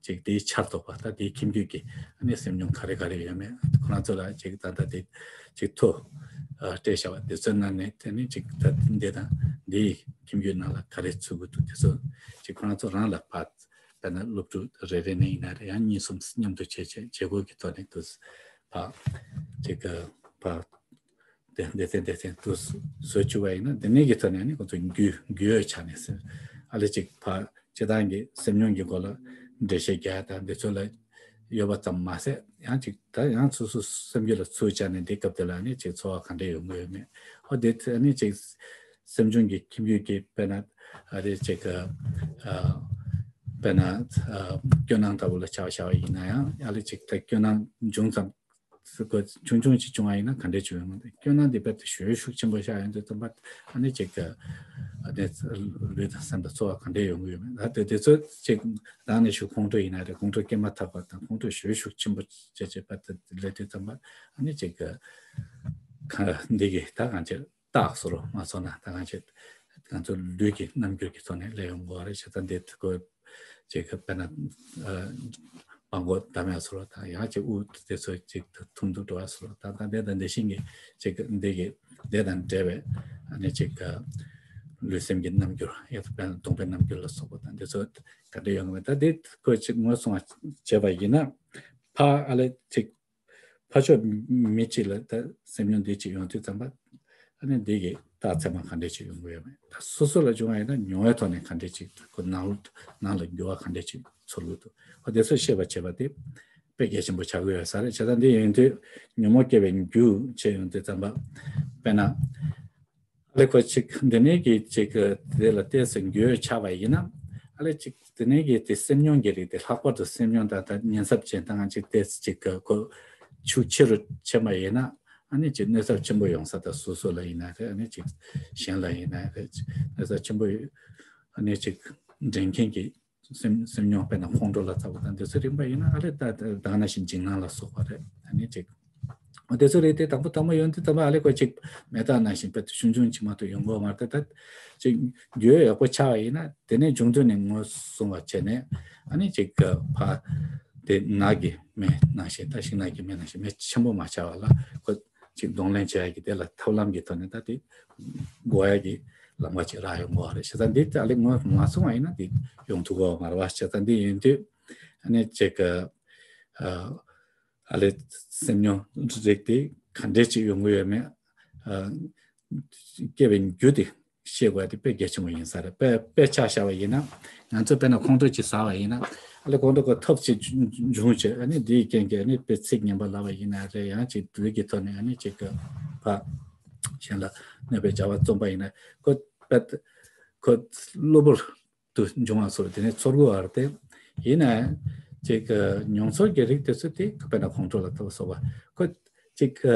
ཅིག་དེའི་ཆར་གཏོགས་པ་ད་དེའི་ཁྱིམ་རྒྱུད་ཀྱི་ཨ་ནི་སེམས་མྱོང་ག་རེ་ག་རེ་ཡོད་མེད་ཁོ་ན་ཚོ་ལ་ཅིག་ད་ལྟ་དེ་ཅིག་ཐོ་སྤྲད་བཞག་པ་དེ་ཚོའི་ནང་ནས་དེ་ནི་ཅིག་ད་འདི་དང་འདིའི་ཁྱིམ་རྒྱུད་ནང་ལ་ག་རེ་ཚུད་དགོས་འདུག་དེ་ཚོ་ཅིག་ཁོ་རང་ཚོ་རང་ལ་ཕར་དཔེར་ན་སློབ་ཕྲུག་རེ་རེ་ནས་ཡིན་ན་རེ་ཡང་གཉིས་གསུམ་མཉམ་དུ་བྱས་བྱས་བྱེད་སྒོ་གི་ཐོག་ནས་དུ་ཕར་ཅིག་ཕར་དེ་སྡེ་ཚན་སྡེ་ཚན་དུ་བཟོ་བཅུག་པ་ཡིན་ན་དེ་ནས་ཀྱི་ཐོག་ནས་ནི་ཁོ་ཚོ་རྒྱུས་རྒྱུས་ཡོད་ཆ་ནས་ཟེར་ཨ་ལེ་ཅིག་ཕར་སྤྱི་བཏང་གི་སེམས་མྱོང་གི་སྐོར་ལ་འགྲེལ་བཤད་རྒྱག་དང་འདི་ཚོ་ལ་ཡོད་པ་ཙམ་མ་ཟད་ཡང་ཅིག་ད་ཡང་སོ་སོ་སེམས་རྒྱུད་ལ་ཚུར་བཅར་ནས་འདི་སྐབས་དེ་ལ་ནི་ཅིག་ཚོར་བ་ག་འདྲ་ཡོང་གི་ཡོད་མེད་ཨོ་དེ་ནི་ཅིག་སེམས་བྱུང་གི་ཁྱིམ་རྒྱུད་ཀྱི་དཔེར་ན་ཨ་རེ་ཅིག་ཨ་དཔེར་ན་ཨ་སྐྱོ་སྣང་ལྟ་བུ་ལ་ཆ་བཞག་པ་ཡིན་ན་ཡང་ཨ་རེ་ཅིག་ད་སྐྱོ་སྣང་འབྱུང་ཙམ། ཆུང་ཆུང་ཅིག་བྱུང་བ་ཡིན་ན་ག་འདྲས་བྱུང་ཡོང་མ་རེད། སྐྱོ་སྣང་འདི་རྦད་དེ་ཞེ་ཤུགས་ཆེན་པོ་ཤར་ཡོང་དུས་ཙམ་པ་ཨ་ནི་ཅིག་གི་ཨ་ནི་ལུས་དང་སེམས་དང་ཚོར་བ་ག་འདྲས་ཡོང་གི་ཡོད་མེད་ད་དེ་དེ་ཚོ་ཅིག་བདག་ནི་ཞུ་ཁོང་ཁྲོ་ཡིན་ན་རེད། ཁོང་ཁྲོ་སྐྱེས་མ་ཐག་པ་དང་ཁོང་ཁྲོ་ཞེ་ཤུགས་ཆེན་པོ་བྱས་བྱས་རྦད་དེ་སླེབས་དུས་ཙམ་པ་ཨ་ནི་ཅིག་གི་འདི་གི་ད་གང་ཅིག་རྟགས་སོ་རོ་མ་སོང་ན་ད་གང་ཅིག་ང་ཚོ་ལུས་ཀྱི་རྣམ་འགྱུར་གྱི་ཐོག་ནས་སླེབས་ཡོང་དགོས་རེད་ཤག་ད་འདི་ཁོ་ཅིག་གི་དཔེར་ན་ཨ་མང་པོ་བསྡམ་ཡ་སོ་རོ་ད་ཡང་ཅིག་དབུགས་དེ་ཚོ་ཅིག་ཐུང་དུ་འགྲོ་ཡ་སོ་རོ་ད་ད་འདི་དང་འདི་བཞིན་གྱི་ཅིག་གི་འདི་གི་འདི་དང་འབྲེལ་བའི་ཨ་ནི་ཅིག་གི་ལུས་སེམས་ཀྱི་རྣམ་འགྱུར་ཡ་དཔེར་ན་གདོང་པའི་རྣམ་འགྱུར་ལ་སོགས་པ་དང་འདི་ཚོ་ག་འདྲ་ཡོང་གི་མེད་ད་འདི་ཁོ་ཅིག་ངོས་བཟུང་བ་བྱས་པ་ཡིན་ན་ཕ་ཨ་ལེ་ཅིག་ཕར་ཕྱོགས་མི་གཅིག་ལ་ད་སེམས་མྱོང་འདི་གཅིག་ཡོང་དུས་ཙམ་པ་ཨ་ནི་འདི་གི་རྟགས་མཚན་མ་ག་འདྲས་ཅིག་ཡོང་གི་ཡོད་མེད། ད་སོ་སོ་ལ་བྱུང་བ་ཡིན་ན་མྱོང་བའི་ཐོག་ནས་ག་འདྲས་ཅིག་ཁོ་ནང་ལ་ནང་ལ་འགྱུར་བ་ག་འདྲས་ཅིག་ཚོར་གི་འདུག་ཨ་དེ་ཚོ་ཤེས་པ་བྱེད་པ་དེ་དཔེ་གལ་ཆེན་པོ་ཆགས་ཀྱི་ཡོད་ས་རེད། བྱས་ཙང་འདི་ཡིན་དུས་ཉོན་མོངས་སྐྱེ་བའི་རྒྱུ་བྱས་ཡོང་དུས་ཙམ་པ་དཔེར་ན། ཨ་ལེ་ཁོ་ཅིག་འདི་ནས་ཀྱི་ཅིག་དེ་ལ་བལྟས་ཟིན་འགྱོད་ཆགས་པ་ཡིན་ན་ཨ་ལེ་ཅིག་དེ་ནས་ཀྱི་དེ་སེམས་མྱོང་གི་རིགས་དེ་ལྷག་པར་དུ་སེམས་མྱོང་དང་ད་ཉེན་ཚབས་ཅན་དང་ཅིག་བལྟས་ཅིག་ཁོ་ཤུགས་ཆེ་རུ་ཕྱིན་པ་ཡིན་ན་ཨ་ནི་ཅིག་གནོད་ཚབས་ཆེན་པོ་ཡོང་ས་དང་སོ་སོ་ལ་ཡིན་ན་རེད། ཨ་ནི་ཅིག་གཞན་ལ་ཡིན་ན་རེད། གནོད་ཚབས་ཆེན་པོ་ཡོད། ཨ་ནི་ཅིག་འདྲེན་མཁན་གྱི་སེམས་སེམས་མྱོང་དཔེར་ན་ཁོང་ཁྲོ་ལ་ལྟ་བུ་དང་འདི་ཚོ་རིམ་པ་ཡིན་ན་ཨ་ལེ་ད་ད་ནང་བཞིན་འཇིགས་སྣང་ལ་སོགས་པ་རེད། ཨ་ནི་ཅིག་འོ་དེ་ཚོ་རེད་དེ་དང་པོ་དང་པོ་ཡོང་དུས་དང་པོ་ཨ་ལེ་ཁོ་ཅིག་མེ་སྟག་ནང་བཞིན་དཔེ་ཆུང་ཆུང་ཅིག་མ་གཏོགས་ཡོང་གི་མ་རེད། ད་ཅིག་འགྱོད་ཡག་པོ་ཆགས་པ་ཡིན་ན་དེ་ནས་འབྱུང་དུས་ནས་ངོས་བཟུང་བ་བྱས་ནས་ཨ་ནི་ཅིག་ཕ་དེ་ནགས་ཀྱི་མེ་ནང་བཞིན་ད་ཤིང་ནགས་ཀྱི་མེ་ནང་བཞིན་མེ་ཆེན་པོ་མ་ཆགས་པ་ལ་ཁོ་ ཅིག་གདོང་ལེན་བྱེད་ཡ་གི་དེ་ལ་ཐབས་ལམ་གྱི་ཐོག་ནས་ད་དེ་དགོས་ཡ་གི་ལམ་ཁ་ཅིག་རག་ཡོང་གི་ཡོད་རེད། བྱས་ཙང་འདི་ད་ལས་ངོས་མ་སོང་བ་ཡིན་ན་དེ་ཡོང་ཐུབ་ཀྱི་ཡོད་མ་རེད་བ། བྱས་ཙང་འདི་ཡིན་དུས་ཨ་ནི་ཅིག་གི་ཨ་ཨ་ལས་སེམས་མྱོང་རིགས་དེ་ག་འདྲས་ཅིག་ཡོང་གི་ཡོད་མེད། ཨ་སྐྱེ་བའི་རྒྱུ་དེ་ཤེས་དགོས་ཡ་དེ་དཔེ་གལ་ཆེན་པོ་ཡིན་ས་རེད། དཔེ་དཔེ་ཆ་བཞག་པ་ཡིན་ན་ང་ཚོ་དཔེར་ན་ཁོང་ཁྲོ་ཅིག་ཟ་བ་ཡིན་ན་ཨ་ལས་ཁོང་ཁྲོ་ཁོ་ཐབས་ཅིག་འབྱུང་བྱས་ཨ་ནི་དེའི་རྐྱེན་གྱིས་ཨ་ནི་དཔེ་ཚིག་ངན་པ་ལབ་པ་ཡིན་ན་རེད། ཡང་ཅིག་ལུས་ཀྱི་ཐོག་ནས་ཨ་ནི་ཅིག་གི་ཕ་གཞན་ལ་གནོད་པའི་བྱ་བ་རྩོམ་པ་ཡིན་ན་ཁོ་དཔེ་ཁོ་གློ་བུར་དུ་འབྱུང་བ་སོགས་དེ་ནས་ཚོར་གི་ཡོད་རེད་དེ། ཡིན་ན་ཅིག་གི་མྱོང་ཚོར་གྱི་རིགས་དེ་ཚོ་དེ་དཔེར་ན་ཁོང་ཁྲོ་ལ་ལྟ་བ་སོགས་པ་ཁོ་ཅིག་གི་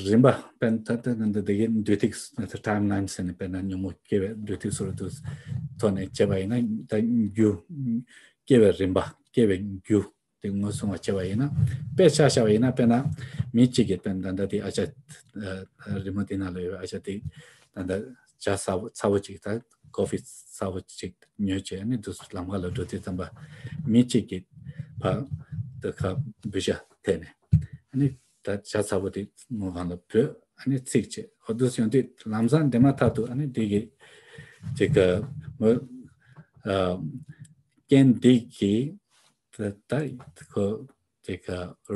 རིམ་པ་དཔེར་ན་ད་ལྟ་འདི་འདི་གའི་འདུས་ཐིག་ཊའིམ་ལའིན་ཟེར་ནས་དཔེར་ན་ཉོན་མོངས་སྐྱེ་བའི་འདུས་ཐིག་སོགས་དུ་ཐོག་ནས་བྱས་པ་ཡིན་ན་ད་རྒྱུ་སྐྱེ་བའི་རིམ་པ་སྐྱེ་བའི་རྒྱུ་དེ་ངོས་བཟུང་བ་བྱས་པ་ཡིན་ན་དཔེ་ཆ་བཞག་པ་ཡིན་ན་དཔེར་ན་མི་གཅིག་གིས་དཔེར་ན་ད་ལྟ་དེ་ཨ་ཅག་རི་མོ་དེ་ནང་ལ་ཡོད་པའི་ཨ་ཅག་དེ་ད་ལྟ་ཇ་ཚ་བོ་ཚ་བོ་གཅིག་ད་ཀོ་ཧྥི་ཚ་བོ་གཅིག་ཉོས་བྱས་ནས་དུ་ལམ་ཁ་ལ་འགྲོ་དུས་ཙམ་པ་མི་གཅིག་གིས་ཕ་དུ་ཁ་འབུད་ཤ་འཐེན་ནས་ཨ་ནི། ད་ཇ་ཚ་བོ་དེ་ངོ་གང་ལ་བོས་ཨ་ནི་ཚིག་བྱས་ཨོ་དུ་ཡོང་དུས་ལམ་སང་དེ་མ་ཐག་ཏུ་ཨ་ནི་དེ་གི་དེ་ག་མོ་རྐྱེན་འདི་གི་ད་ད་ཁོ་དེ་ག་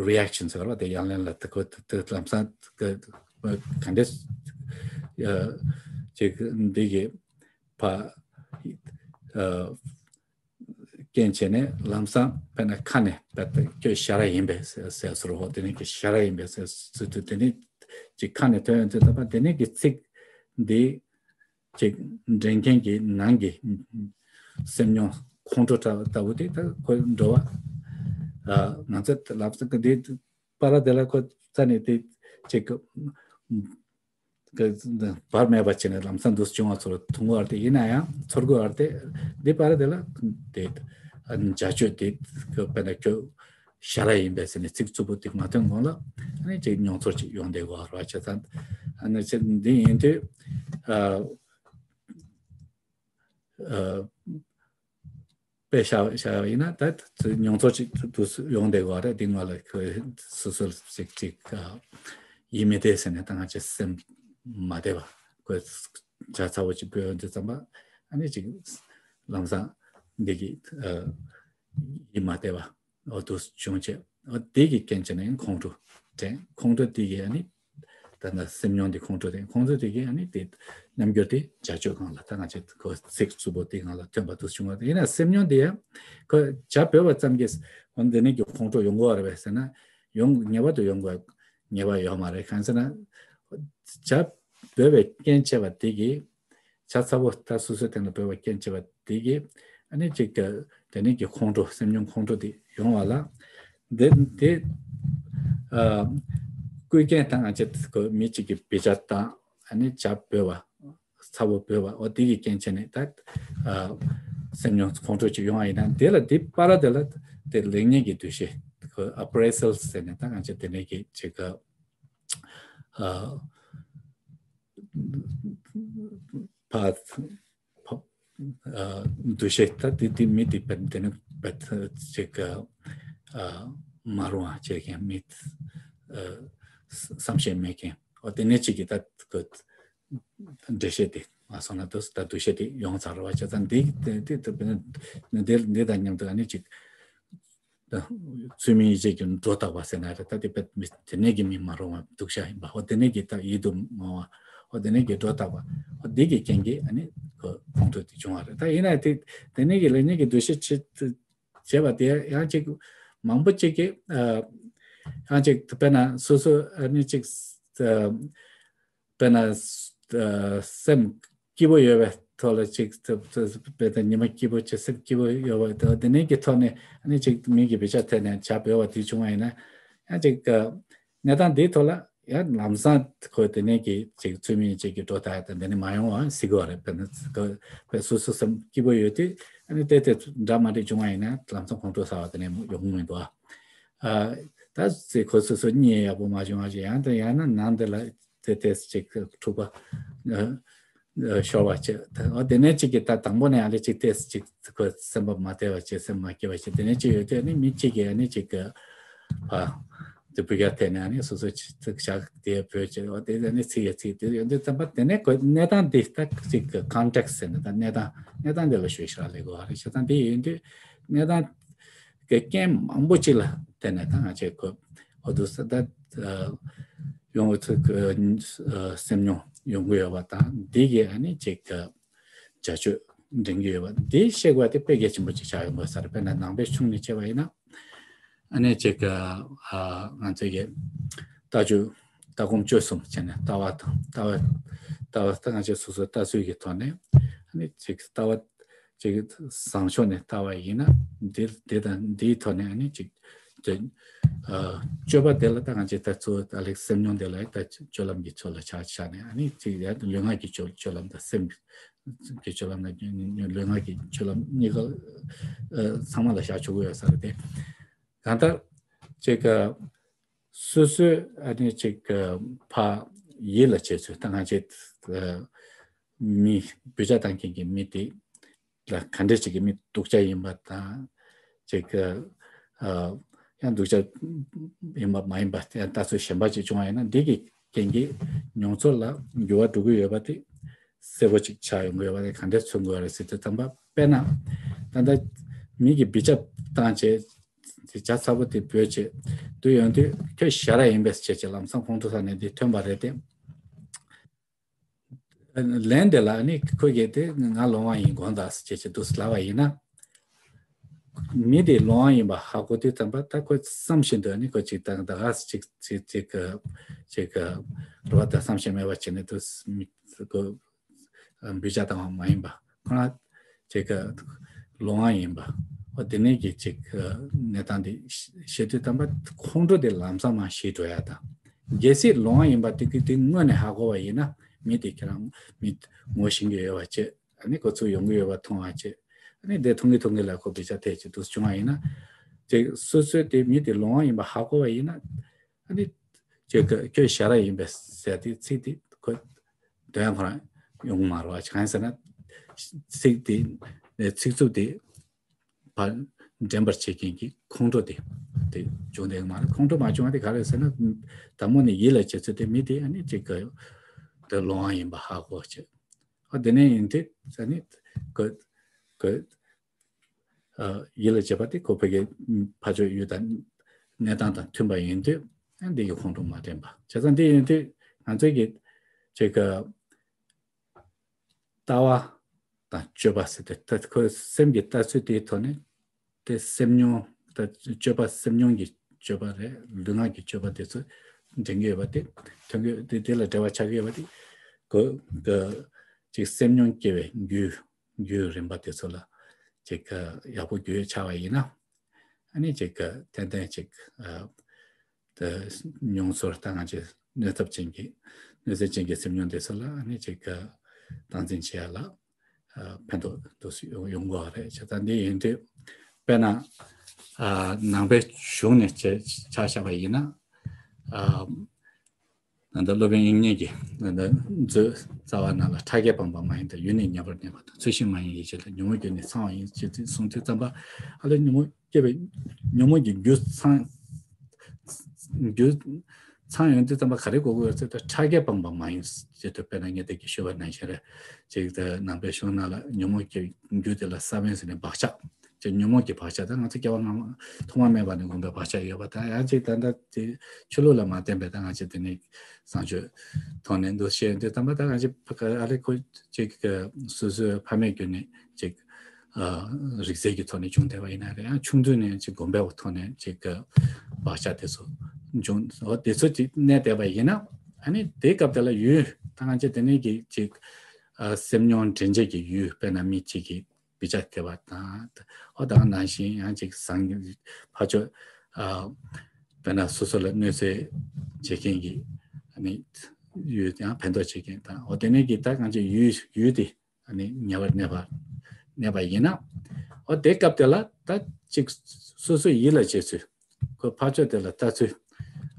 རི་ཨེག་ཤན་ཟེར་བ་དེ་ཡང་ལན་ལ་དེ་ཁོ་དེ་ལམ་སང་ག་ག་འདྲས་ཅིག་འདི་གི་ཕ་རྐྱེན་བྱས་ནས་ལམ་སང་དཔེར་ན་ཁ་ནས་དཔེ་ཁྱོད་ཞ་ར་ཡིན་པས་ཟེར་ཟེར་སོ་རོ་དེ་ནས་ཀྱི་ཞ་ར་ཡིན་པས་ཟེར་ཟེར་དུས་དེ་ནས་ཀྱི་ཁ་ནས་ཐོན་ཡོང་དུས་ད་པ་དེ་ནས་ཀྱི་ཚིག་འདི་ཅིག་འདྲེན་མཁན་གྱི་ནང་གི་སེམས་མྱོང་ཁོང་ཁྲོ་ལྟ་བུ་དེ་ད་ཁོ་འགྲོ་བ་ང་ཚོ་ལམ་སང་གི་འདི་པ་ར་དེ་ལ་ཁོ་རྩ་ནས་དེ་ཅིག་བར་མེད་པ་བྱས་ནས་ལམ་སང་འདུག་བྱུང་བ་ཚོར་ཐུང་བར་དེ་ཡིན་ན་ཡང་ཚོར་དགོས་བར་དེ་འདི་པར་དེ་ལ་དེ་བྱ་སྤྱོད་དེ་དཔེར་ན་ཁྱོད་ཞ་ར་ཡིན་པས་ཟེར་ནས་ཚིག་རྩུབ་པོ་དེ་མ་ཐོན་གོང་ལ་ཨ་ནི་ཅིག་མྱོང་ཚོར་ཅིག་ཡོང་བསྡད་དགོས་བར་བྱས་ཙང་ཨ་ནི་ཅིག་འདི་ཡིན་དུས་དཔེ་བཞག་བཞག་ཡིན་ན་ད་མྱོང་ཚོར་ཅིག་ཏུ་ཡོང་བསྡད་ཡོད་རེད། འདི་ང་ལ་ཁོས་སོ་སོར་ཅིག་ཅིག་ཡིད་མི་བདེ་ཟེར་ནས་ད་ང་ཅི་སེམས་མ་བདེ་བ་ཁོས་ཇ་ཚ་བོ་ཅིག་བོས་འདི་ཙམ་པ་ཨ་ནི་ཅིག་ལམ་སང་འདི་གི་ཡིད་མ་བདེ་བ་འོ་དུ་བྱུང་བྱས་འོ་དེ་གི་རྐྱེན་བྱས་ནས་ཁོང་ཁྲོ་དྲན། ཁོང་ཁྲོ་དེ་གི་ཨ་ནི་ད་ལྟ་སེམས་མྱོང་དེ་ཁོང་ཁྲོ་དེ་ཁོང་ཁྲོ་དེ་གི་ཨ་ནི་དེ་རྣམ་འགྱུར་དེ་བྱ་སྤྱོད་སྒང་ལ་ད་ང་ཚོས་ཁོ་ཚིག་རྩུབ་པོ་དེ་སྒང་ལ་ཐོན་པ་དུ་བྱུང་བ་དེ་ཡིན་ན་སེམས་མྱོང་དེ་ཡང་ཁོ་བྱ་བོས་པ་ཙམ་གྱིས་འོ་འདི་ནས་ཀྱི་ཁོང་ཁྲོ་ཡོང་གི་ཡོད་རེད་པས་ཟེར་ན་ཡོང་ངེས་པར་དུ་ཡོང་དགོས་ངེས་པ་ཡོད་མ་རེད། གང་ཟེར་ན་བྱ་བོས་པའི་རྐྱེན་བྱས་པ་དེ་གིས་ཇ་ཚ་བོ་ད་སོ་སོའི་སྟེང་ལ་བོས་པ་རྐྱེན་བྱས་པ་དེ་གིས་ཨ་ནི་ཅིག་དེ་ནས་ཀྱི་ཁོང་ཁྲོ་སེམས་མྱོང་ཁོང་ཁྲོ་དེ་ཡོང་བ་ལ་དེ་དེ་ཨ་སྐུལ་རྐྱེན་དང་ང་ཅག་གི་མི་གཅིག་གི་བི་ཇ་དང་ཨ་ནི་ཇ་བོས་པ་ཚ་བོ་བོས་པ་འོ་དེ་གི་རྐྱེན་བྱས་ནས་ད་ཨ་སེམས་མྱོང་ཁོང་ཁྲོ་ཅིག་ཡོང་བ་ཡིན་ན་དེ་ལ་དེ་པར་དེ་ལ་དེ་ལེགས་ཉེས་ཀྱི་འདུ་ཤེས་ཁོ་ཨ་པ་རེ་སལ་ཟེར་ནས་ད་ང་ཅག་དེ་ནས་ཀྱི་ཅིག་གི་ཨ་ཕ་ཕ་ཨ་འདུ་ཤེས་ད་དེ་དེ་མི་དེ་བེད་དེ་ནི་བེད་ཅིག་ཨ་མ་རུང་བ་བྱེད་མཁན་མི་ཨ་བསམ་ཤེས་མེད་མཁན་འོ་དེ་ནས་ཅིག་གི་ད་འགྲེལ་བཤད་དེ་མ་སོང་ན་དུ་ད་འདུ་ཤེས་དེ་ཡོང་ཚར་བ་བྱས་ཙང་འདི་དེ་དེ་དེ་དེ་དང་མཉམ་དུ་ཨ་ནི་ཅིག་ཚུལ་མིན་ཡིད་བྱེད་ཀྱི་སྒྲོ་བཏགས་པ་ཟེར་ན་རེད། ད་དེ་བས་མི་དེ་ནས་ཀྱི་མི་མ་རུང་བ་སྡུག་ཤ་ཡིན་པ་འོ་དེ་ནས་ཀྱི་ད་ཡིད་དུ་མ་འོང་བ་འོ་དེ་ནས་ཀྱི་སྒྲོ་བཏགས་པ་འོ་དེ་གི་རྐྱེན་གྱིས་ཨ་ནི་ཁོ་ཁོང་ཁྲོ་དེ་བྱུང་བ་རེད། ད་ཡིན་ན་དེ་དེ་ནས་ཀྱི་ལེགས་ཉེས་ཀྱི་འདུ་ཤེས་བྱེད་བྱེད་པ་དེ་ཡང་ཅིག་མང་པོ་ཅིག་གིས་ཡང་ཅིག་དཔེར་ན་སོ་སོ་ཨ་ནི་ཅིག་དཔེར་ན་སེམས་སྐྱིད་པོ་ཡོད་པའི་ཐོག་ལ་ཅིག་དཔེ་དང་ཉི་མ་སྐྱིད་པོ་ཅིག་སེམས་སྐྱིད་པོ་ཡོད་པ་དང་དེ་ནས་ཀྱི་ཐོག་ནས་ཨ་ནི་ཅིག་མི་གི་བེད་སྤྱོད་ཐད་ནས་བྱ་བོས་པ་དེ་བྱུང་བ་ཡིན་ན་ཡང་ཅིག་གནས་སྟངས་འདིའི་ཐོག་ལ་ཡང་ལམ་སང་ཁོ་དེ་ནས་ཀྱི་ཅིག་ཚུལ་མིན་ཅིག་གི་སྒྲོ་བཏགས་དང་དེ་ནས་མ་ཡོང་བ་སྲིད་གི་བ་རེད། དཔེར་ན་དཔེ་སོ་སོ་སེམས་སྐྱིད་པོ་ཡོད་དུས་ཨ་ནི་དེ་དེ་འདྲ་མ་འདྲ་བྱུང་བ་ཡིན་ན་ལམ་སང་ཁོང་ཁྲོ་ཟ་བ་དེ་ནས་ཡོང་གི་མི་འདུག་ཨ། ད་ཚེ་ཁོ་སོ་སོ་གཉིད་ཡག་པོ་མ་བྱུང་བ་ཞིག་ཡང་དང་ཡང་ན་ནང་དེ་ལ་དེ་ཏོག་ཙམ་ཅིག་འཁྲུག་པ་ཤོར་བ་བྱས། ཨོ་དེ་ནས་ཅིག་གི་ད་དང་པོ་ནས་ཨ་ལེ་ཅིག་ཏོག་ཙམ་ཅིག་ཁོ་སེམས་པ་མ་བདེ་བ་བྱས་སེམས་མ་སྐྱིད་པ་བྱས་དེ་ནས་ཅིག་ཡོད་དུས་ཨ་ནི་མི་གཅིག་གིས་ཨ་ནི་ཅིག་གི་ཕ་ དེ་བོད་སྐད་ཐད་ནས་ཨ་ནི་སོ་སོའི་ཚིག་བཞག་དེ་བོད་ཀྱི་འོ་དེ་ཨ་ནི་ཚིག་ཡ་ཚིག་དེ་ཡོད་དུས་ཙམ་པ་དེ་ནས་ཁོ་གནས་སྟངས་འདི་ད་ཅིག་གི་ཀོན་ཊེག་སི་ཟེར་ནས་ད་གནས་སྟངས་གནས་སྟངས་འདི་ལ་ཞུས་ཤག་ལས་དགོས་རེད། བྱས་ཙང་དེ་ཡིན་དུས་གནས་སྟངས་ཀྱི་རྐྱེན་མང་པོ་ཅིག་ལ་བརྟེན་ནས་ད་ང་ཚོས་ཁོ་འོ་དུ་ས་ད་ཡོང་བའི་ཚུལ་གྱི་སེམས་མྱོང་ཡོང་གི་ཡོད་པ་དང་འདི་གི་ཨ་ནི་ཅིག་གི་བྱ་སྤྱོད་འདྲེན་གྱི་ཡོད་པ་འདི་ཤེས་དགོས་པ་དེ་དཔེ་གལ་ཆེན་པོ་ཅིག་ཆགས་ཡོང་གི་ཡོད་ས་རེད། དཔེར་ན་ནང་པའི་གཞུང་ནས་བྱས་པ་ཡིན་ན། ཨ་ནི་ཅིག་ང་ཚོའི་གི་ལྟ་སྤྱོད་ལྟ་སྒོམ་སྤྱོད་གསུམ་བྱས་ནས་ལྟ་བ་དང་ལྟ་བ་ལྟ་བ་ལྟ་ང་ཚོའི་སོ་སོའི་ལྟ་ཚུལ་གྱི་ཐོག་ནས་ཨ་ནི་ཅིག་ལྟ་བ་ཅིག་བཟང་ཕྱོགས་ནས་ལྟ་བ་ཡིན་ན་འདི་འདི་དང་འདིའི་ཐོག་ནས་ཨ་ནི་ཅིག་སྤྱོད་པ་དེ་ལ་ད་ང་ཚོས་ད་གཙོ་བོ་ད་ལེགས་སེམས་མྱོང་དེ་ལ་ད་སྤྱོད་ལམ་གྱི་ཚུལ་ལ་ཆ་བཞག་ནས་ཨ་ནི་ཅིག་ཡ་ལུས་ངག་གི་སྤྱོད་སྤྱོད་ལམ་དང་སེམས་ཀྱི་སྤྱོད་ལམ་དང་ལུས་ངག་གི་སྤྱོད་ལམ་གཉིས་ཀ་ཚང་མ་ལ་བཞག་ཆོག་གི་ཡོད་ས་རེད་དེ། གང་ལྟར་ཅིག་སོ་སོའི་ཨ་ནི་ཅིག་ཕ་ཡིད་ལ་བྱེད་ཚུལ་ད་ང་ཚོས་མི་འབུད་བྱ་བཏང་མཁན་གྱི་མི་དེ་ལ་ག་འདྲ་ཅིག་གི་མི་སྡུག་ཅག་ཡིན་པ་དང་ཅིག་ཡང་སྡུག་ཅག་ཡིན་པ་མ་ཡིན་པ་ཡང་ལྟ་ཚུལ་གཞན་པ་ཅིག་བྱུང་བ་ཡིན་ན་འདི་གི་རྐྱེན་གྱིས་མྱོང་ཚོར་ལ་འགྱུར་བ་འགྲོ་གི་ཡོད་པ་དེ་གསལ་པོ་ཅིག་ཆགས་ཡོང་གི་ཡོད་པ་དེ་ག་འདྲ་མཚོན་དགོས་རེད་ཟེར་དུས་ཙམ་པ་དཔེར་ན་ད་ལྟ་མི་གི་འབུད་བྱ་བཏང་བྱས་དེ་བྱ་ཚ་པོ་དེ་འབུད་བྱས་དུས་ཡོང་དུས་ཁྱོད་ཞ་ར་ཡིན་པས་བྱས་བྱས་ལམ་སང་ཁོང་ཁྲོ་ཟ་ནས་དེ་ཐོན་པ་རེད་དེ། ལན་དེ་ལ་ནི་ཁོ་གིས་དེ་ང་ལོང་བ་ཡིན་དགོངས་དག་ཟེར་བྱས་བྱས་འདུག་ལབ་པ་ཡིན་ན། མི་དེ་ལོང་བ་ཡིན་པ་ཧ་གོ་དུས་ཙམ་པ་ད་ཁོ་བསམ་བཞིན་དུ་ནི་ཁོ་ཅིག་ད་ད་ག་ཅིག་ཅིག་ཅིག་གི་ཅིག་གི་རེ་བ་དང་བསམ་བཞིན་མེད་པ་བྱས་ནས་འདུག་མི་ཁོ་འབུད་བྱ་བཏང་བ་མ་ཡིན་པ་ཁོ་རང་ཅིག་གི་ལོང་བ་ཡིན་པ་འོ་དེ་ནས་ཀྱི་ཅིག་གི་གནས་སྟངས་དེ་ཤེས་དུས་ཙམ་པ་ཁོང་ཁྲོ་དེ་ལམ་སང་མར་ཞི་འགྲོ་ཡ་དང་། གལ་སྲིད་ལོང་བ་ཡིན་པ་དེ་གི་དེ་སྔོན་ནས་ཧ་གོ་བ་ཡིན་ན་མི་དེ་ཁྱེད་རང་མི་ངོ་ཤེས་ཀྱི་ཡོད་པ་བྱས་ཨ་ནི་ཁོ་ཚོ་ཡོང་གི་ཡོད་པ་མཐོང་བ་བྱས་ཨ་ནི་དེ་མཐོང་གི་མཐོང་གི་ལ་ཁོ་བེད་སྤྱོད་ཐེབས་ཀྱི་འདུག་བྱུང་བ་ཡིན་ན་དེ་སོ་སོའི་དེ་མི་དེ་ལོང་བ་ཡིན་པ་ཧ་གོ་བ་ཡིན་ན་ཨ་ནི་ཁྱོད་ཁྱོད་ཞ་ར་ཡིན་པས་ཟེར་དེ་ཚིག་དེ་ཁོ་དོན་ཁོ་རང་ཡོང་མ་རེད་བ། གང་ཡིན་ཟེར་ན་ཚིག་དེ་ཚིག་རྩུབ་དེ། ཕར་འདྲེན་པར་བྱེད་མཁན་གྱི་ཁོང་ཁྲོ་དེ་དེ་བྱུང་བསྡད་ཀྱི་མ་རེད། ཁོང་ཁྲོ་མ་བྱུང་བ་དེ་ག་རེ་ཟེར་ན་དང་པོ་ནས་ཡིད་ལ་བྱེད་ཚུལ་དེ་མི་དེ་ཨ་ནི་ཅིག་གི་དེ་ལོང་བ་ཡིན་པ་ཧ་གོ་བྱེད། ཨ་དེ་ནས་ཡིན་དུས་ཨ་ནི་གི་གི་ཡིད་ལ་བྱེད་པ་དེ་ཁོ་ཕ་གི་ཕ་ཆོས་ཡུལ་དང་གནས་སྟངས་དང་མཐུན་པ་ཡིན་དུས་ཨ་འདི་གི་ཁོང་ཁྲོ་མ་དྲན་པ་བྱས་ཙང་འདི་ཡིན་དུས་ང་ཚོས་ཀྱི་ཅིག་གི་ལྟ་བ་དང་སྤྱོད་པ་ཟེར་ཏེ་ད་ཁོའི་སེམས་ཀྱི་ལྟ་ཚུལ་དེའི་ཐོག་ནས་དེ་སེམས་མྱོང་ད་སྤྱོད་པ་སེམས་མྱོང་གི་སྤྱོད་པ་རེད། ལུས་ངག་གི་སྤྱོད་པ་དེ་ཚོ་འདྲེན་གྱི་ཡོད་པ་དེ་ཐོན་གྱི་ཡོད་དེ་དེ་ལ་འབྲེལ་བ་ཆགས་ཀྱི་ཡོད་པ་དེ་ཁོ་གི་ཅིག་སེམས་མྱོང་སྐྱེ་བའི་རྒྱུ་རྒྱུ་རིམ་པ་དེ་ཚོ་ལ་ཅིག་ཡག་པོ་རྒྱུས་ཡོད་ཆགས་པ་ཡིན་ན་ཨ་ནི་ཅིག་ཏན་ཏན་ཅིག་དེ་མྱོང་ཚོར་ད་ང་ཚོས་གནོད་ཚབས་ཅན་གྱི་གནོད་འཚེ་ཅན་གྱི་སེམས་མྱོང་དེ་ཚོ་ལ་ཨ་ནི་ཅིག་སྟངས་འཛིན་བྱེད་ཡ་ལ་ཕན་ཐོགས་འདུག་ཡོང་གི་ཡོད་རེད། བྱས་ཙང་འདི་ཡིན་དུས་དཔེར་ན་ནང་པའི་གཞུང་ནས་ཆ་བཞག་པ་ཡིན་ན་ད་ལྟ་སློབ་དཔོན་དབྱིག་གཉེན་གྱིས་ད་ལྟ་མཛོད་རྩ་བ་ནང་ལ་ཕྲ་རྒྱས་སྤངས་པ་མ་ཡིན་ཏེ་ཡུལ་ནི་ཉེ་བར་གནས་པ་དང་ཚུལ་བཞིན་མ་ཡིན་ཡིད་བྱེད་ལ་ཉོན་མོངས་རྒྱུ་ནི་ཚང་བ་ཡིན་ཞེས་གསུངས་དུས་ཙམ་པ་ཨ་ལས་ཉོན་མོངས་སྐྱེ་བའི་ཉོན་མོངས་ཀྱི་རྒྱུ་ཚང་རྒྱུ་ཚང་ཡོང་དུས་ཙམ་པ་ག་རེ་གོ་དགོས་ཟེར་ཏེ་ཕྲ་རྒྱས་སྤངས་པ་མ་ཡིན་ཅེས་དུ་དཔེར་ན་ངས་དེ་གི་ཞུ་བ་ནང་བཞིན་རེད། ཅིག་ཏུ་ནང་པའི་གཞུང་ནང་ལ་ཉོན་མོངས་ཀྱི་རྒྱུ་དེ་ལ་ས་བོན་ཟེར་ནས་བག་ཆགས་ཅིག་ཉོན་མོངས་ཀྱི་བག་ཆགས་ད་ང་ཚོ་སྐྱེ་བ་སྔ་མ་ཐོག་མ་མེད་པ་ནས་བསྒོམས་པའི་བག་ཆགས་ཡོད་པ་དང་ཡང་ཅིག་ད་ལྟ་དེ་ཆོས་ལུགས་ལ་མ་བརྟེན་པའི་ད་ང་ཚོ་དེ་ནས་བཟང་སྤྱོད་ཐོག་ནས་འདུ་ཤེས་ཡོང་དུས་ཙམ་པ་ད་ང་ཚོ་ཨ་ལས་ཁོ་ཅིག་སོ་སོའི་ཕ་མེས་བརྒྱུད་ནས་ཅིག་རིག་རྩལ་གྱི་ཐོག་ནས་བྱུང་བསྡད་པ་ཡིན་ན་རེད། ཡང་ཆུང་དུས་ནས་ཅིག་གོམས་པའི་ཐོག་ནས་ཅིག་བག་ཆགས་དེ་ཚོ་བྱུང་འོ་དེ་ཚོ་ཅིག་གནས་བསྡད་པ་ཡིན་ན་ཨ་ནི་དེའི་སྐབས་དེ་ལ་ཡུལ་ད་ང་ཚོ་དེ་ནས་ཀྱི་ཅིག་སེམས་མྱོང་དྲན་བྱེད་ཀྱི་ཡུལ་དཔེར་ན་མི་གཅིག་གིས་བི་ཅག་སྟེར་བ་དང་འོ་ད་ནང་བཞིན་ཡང་ཅིག་བཟང་ཕ་ཆོས་དཔེར་ན་སོ་སོ་ལ་གནོད་འཚེ་བྱེད་མཁན་གྱི་ཨ་ནི་ཡུལ་ཡང་ཕན་ཐོགས་བྱེད་མཁན་དང་འོ་དེ་ནས་ཀྱི་ད་ང་ཚོ་ཡུལ་ཡུལ་དེ་ཨ་ནི་ཉེ་བར་གནས་པ་གནས་པ་ཡིན་ན། འོ་དེ་སྐབས་དེ་ལ་ད་ཅིག་སོ་སོའི་ཡིད་ལ་བྱེད་ཚུལ་ཁོ་ཕར་ཕྱོགས་དེ་ལ་ལྟ་ཚུལ་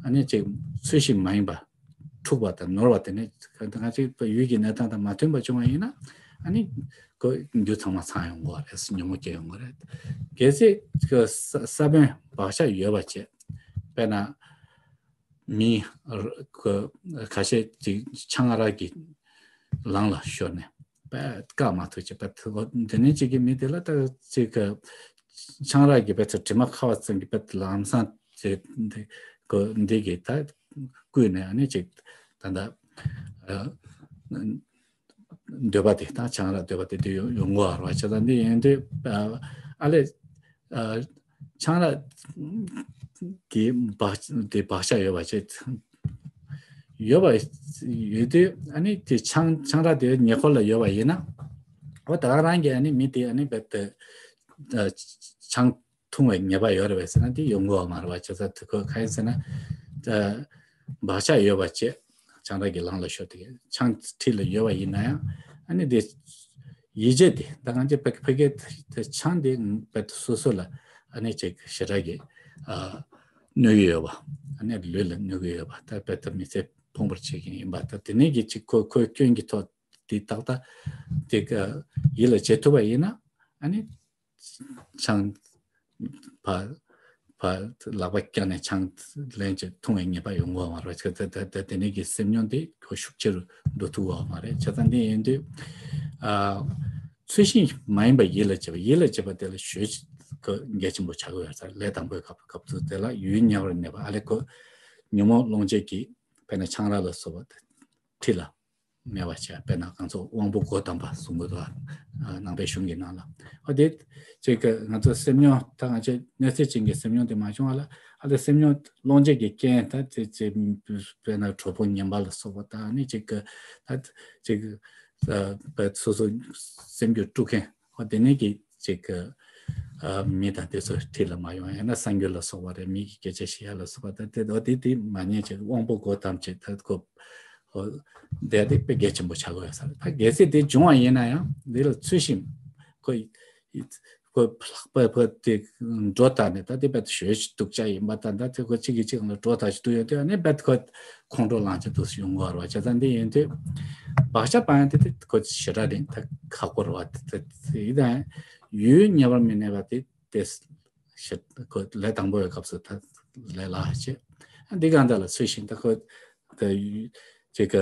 ཨ་ནི་ཅིག་ཚུལ་བཞིན་མ་ཡིན་པ་འཁྲུག་པ་དང་ནོར་བ་དེ་ནི་ང་ཚོའི་ཡུལ་གྱི་གནས་སྟངས་དང་མ་མཐུན་པ་བྱུང་བ་ཡིན་ན་ཨ་ནི་ཁོ་རྒྱུ་ཚང་མ་ཚང་ཡོང་གི་རེད། ཉོན་མོངས་སྐྱེ་ཡོང་གི་རེད། གལ་སྲིད་ཁོ་ས་ས་བོན་བག་ཆགས་ཡོད་པ་བྱས་དཔེར་ན། མི་ཁ་ཤས་ཅིག་ཆང་རག་གི་ལམ་ལ་ཤོར་ནས་དཔེ་བཀག་མ་ཐུབ་ཅིག་དཔེ་ཐུག་འདི་ནས་ཅིག་གི་མི་དེ་ལ་ད་ཅིག་ཆང་རག་གི་དཔེ་ཚོ་དྲི་མ་ཁ་བ་ཙམ་གྱི་དཔེ་ལམ་སང་ཅིག་འདི་གོ་འདི་གི་ད་བསྐུས་ནས་ཨ་ནི་ཅིག་ད་ད། འདོད་པ་དེ་དང་ཆང་རག་འདོད་པ་དེ་དེ་ཡོང་ཡོང་གོ་བ་རེད་བ། བྱས་ཙང་འདི་ཡིན་དུས་ཨ་ལས་ཆང་རག་གི་བག་དེ་བག་ཆགས་ཡོད་པ་བྱས་ཡོད་པ་ཡོད་དུས་ཨ་ནི་དེ་ཆང་ཆང་རག་དེ་ཉེ་འཁོར་ལ་ཡོད་པ་ཡིན་ན་འོ་ད་ག་རང་གི་ཨ་ནི་མི་དེ་ཨ་ནི་བེད་དེ་ཆང་འཐུང་བའི་ཉེས་པ་ཡོད་རེད་པས་ཟེར་ན་དེ་ཡོང་གི་ཡོད་མ་རེད་པ། བྱས་ཙང་དེ་ཁོ་གང་ཡིན་ཟེར་ན་ད་བག་ཆགས་ཡོད་པ་བྱས་ཆང་རག་གི་ལམ་ལ་ཤོར་དེ་ཆང་འཁྲིས་ལ་ཡོད་པ་ཡིན་ན་ཡང་ཨ་ནི་དེ་ཡིད་ཆེས་དེ་ད་གང་ཅི་ཕ་ཕ་གི་དེ་ཆང་དེ་བེད་སོ་སོ་ལ་ཨ་ནི་ཅིག་ཞེ་དྲག་གི་ཨ་གནོད་ཀྱི་ཡོད་པ། ཨ་ནི་ལུས་ལ་གནོད་ཀྱི་ཡོད་པ། ད་བེད་མི་ཚེ་ཕུང་པར་བྱེད་ཀྱི་ཡིན་པ། ད་དེ་ནས་ཀྱི་ཅིག་ཁོ་ཁོའི་སྐྱོན་གྱི་ཐོག་དེ་ཏག་ཏག་དེ་ཡིད་ལ་བྱེད་ཐུབ་པ་ཡིན་ན་ཨ་ནི། ཆང་ཕ་ཕ་ལག་པ་བཀྱགས་ནས་ཆང་ལེན་བྱས་འཐུང་བའི་ཉེས་པ་ཡོང་གི་ཡོད་མ་རེད། ད་ད་ད་དེ་ནས་ཀྱི་སེམས་མྱོང་དེ་ཁོ་ཤུགས་ཆེ་རུ་འགྲོ་ཐུབ་ཀྱི་ཡོད་མ་རེད། བྱས་ཙང་འདི་ཡིན་དུས་ཨ་ཚུལ་བཞིན་མ་ཡིན་པ་ཡིད་ལ་བྱེད་པ་ཡིད་ལ་བྱེད་པ་དེ་ལ་ཞོལ་གྱི་གལ་ཆེན་པོ་ཆགས་ཀྱི་ཡོད་ས་རེད། ལས་དང་པོའི་སྐབས་སྐབས་སུ་དེ་ལ་ཡུལ་ཉེ་བར་གནས་པ་ཨ་ལས་ཁོ་ཉོན་མོངས་སློང་བྱེད་ཀྱི་དཔེར་ན་ཆང་རག་ལ་སོགས་པ་དེ་འཁྲིས་ལ། མེད་པ་བྱས་དཔེར་ན་ང་ཚོ་དབང་པོ་སྒོ་དམ་པ་གསུང་གི་འདུག་ཨ་ནང་པའི་གཞུང་གི་ནང་ལ། ཨ་དེ་ཅིག་གི་ང་ཚོ་སེམས་མྱོང་ད་ང་ཚོའི་གནས་ཚུལ་ཅན་གྱི་སེམས་མྱོང་དེ་མ་བྱུང་བ་ལ་ཨ་ལས་སེམས་མྱོང་སློང་བྱེད་ཀྱི་རྐྱེན་ད་དེ་ཅིག་དཔེར་ན་གྲོགས་པོ་ངན་པ་ལ་སོགས་པ་ད་ནི་ཅིག་གི་ད་ཅིག་དཔེ་སོ་སོ་སེམས་རྒྱུད་དཀྲུག་མཁན་ཨ་དེ་ནས་ཀྱི་ཅིག་གི་ཨ་མི་དང་དེ་ཚོ་འཁྲིས་ལ་མ་ཡོང་། ཡང་ན་གསར་འགྱུར་ལ་སོགས་པ་རེད། མི་གི་སྐད་ཆ་བཤད་ཡ་ལ་སོགས་པ་ད་དེ་འོ་དེ་དེ་མ་ཉན་ཅིག་དབང་པོ་སྒོ་དམ་ཅིག་ད་ཁོ་ཨོ་དེ་དེ་དཔེ་གལ་ཆེན་པོ་ཆགས་ཀྱི་ཡོད་ས་རེད། ད་གལ་སྲིད་དེ་བྱུང་བ་ཡིན་ན་ཡང་འདི་ལ་ཚུལ་བཞིན་ཁོ་ཁོ་ལྷག་པ་ཕ་དེ་སྒྲོ་བཏགས་ནས་ད་དེ་རྦད་དེ་ཞོལ་ཞིག་འདུག་ཅག་ཡིན་པ་ད་ད་དེ་ཁོ་གཅིག་གིས་གཅིག་ལ་སྒྲོ་བཏགས་ཞིག་འདུག་ཡོད་དུས་ཨ་ནི་རྦད་དེ་ཁོ་ཁོང་ཁྲོ་ལངས་ཅིག་འདུག་ཡོང་གི་ཡོད་རེད་བ། བྱས་ཙང་འདི་ཡིན་དུས་བག་ཆགས་སྤང་ཡ་དེ་དེ་ཁོ་ཞེ་དྲག་རེད། ད་ཁག་པོ་རེད་བ། དེ་དེ་ཡིན་ད་ཡང་ཡུལ་ཉེ་བར་མི་གནས་པ་དེ། དེ་ཞེས་ཁོ་ལས་དང་པོའི་སྐབས་སུ་ད་ལས་སླ་བྱེད། འདི་གང་ལྟར་ལ་ཚུལ་བཞིན་ད་ཁོ་ད་ཅིག་ག་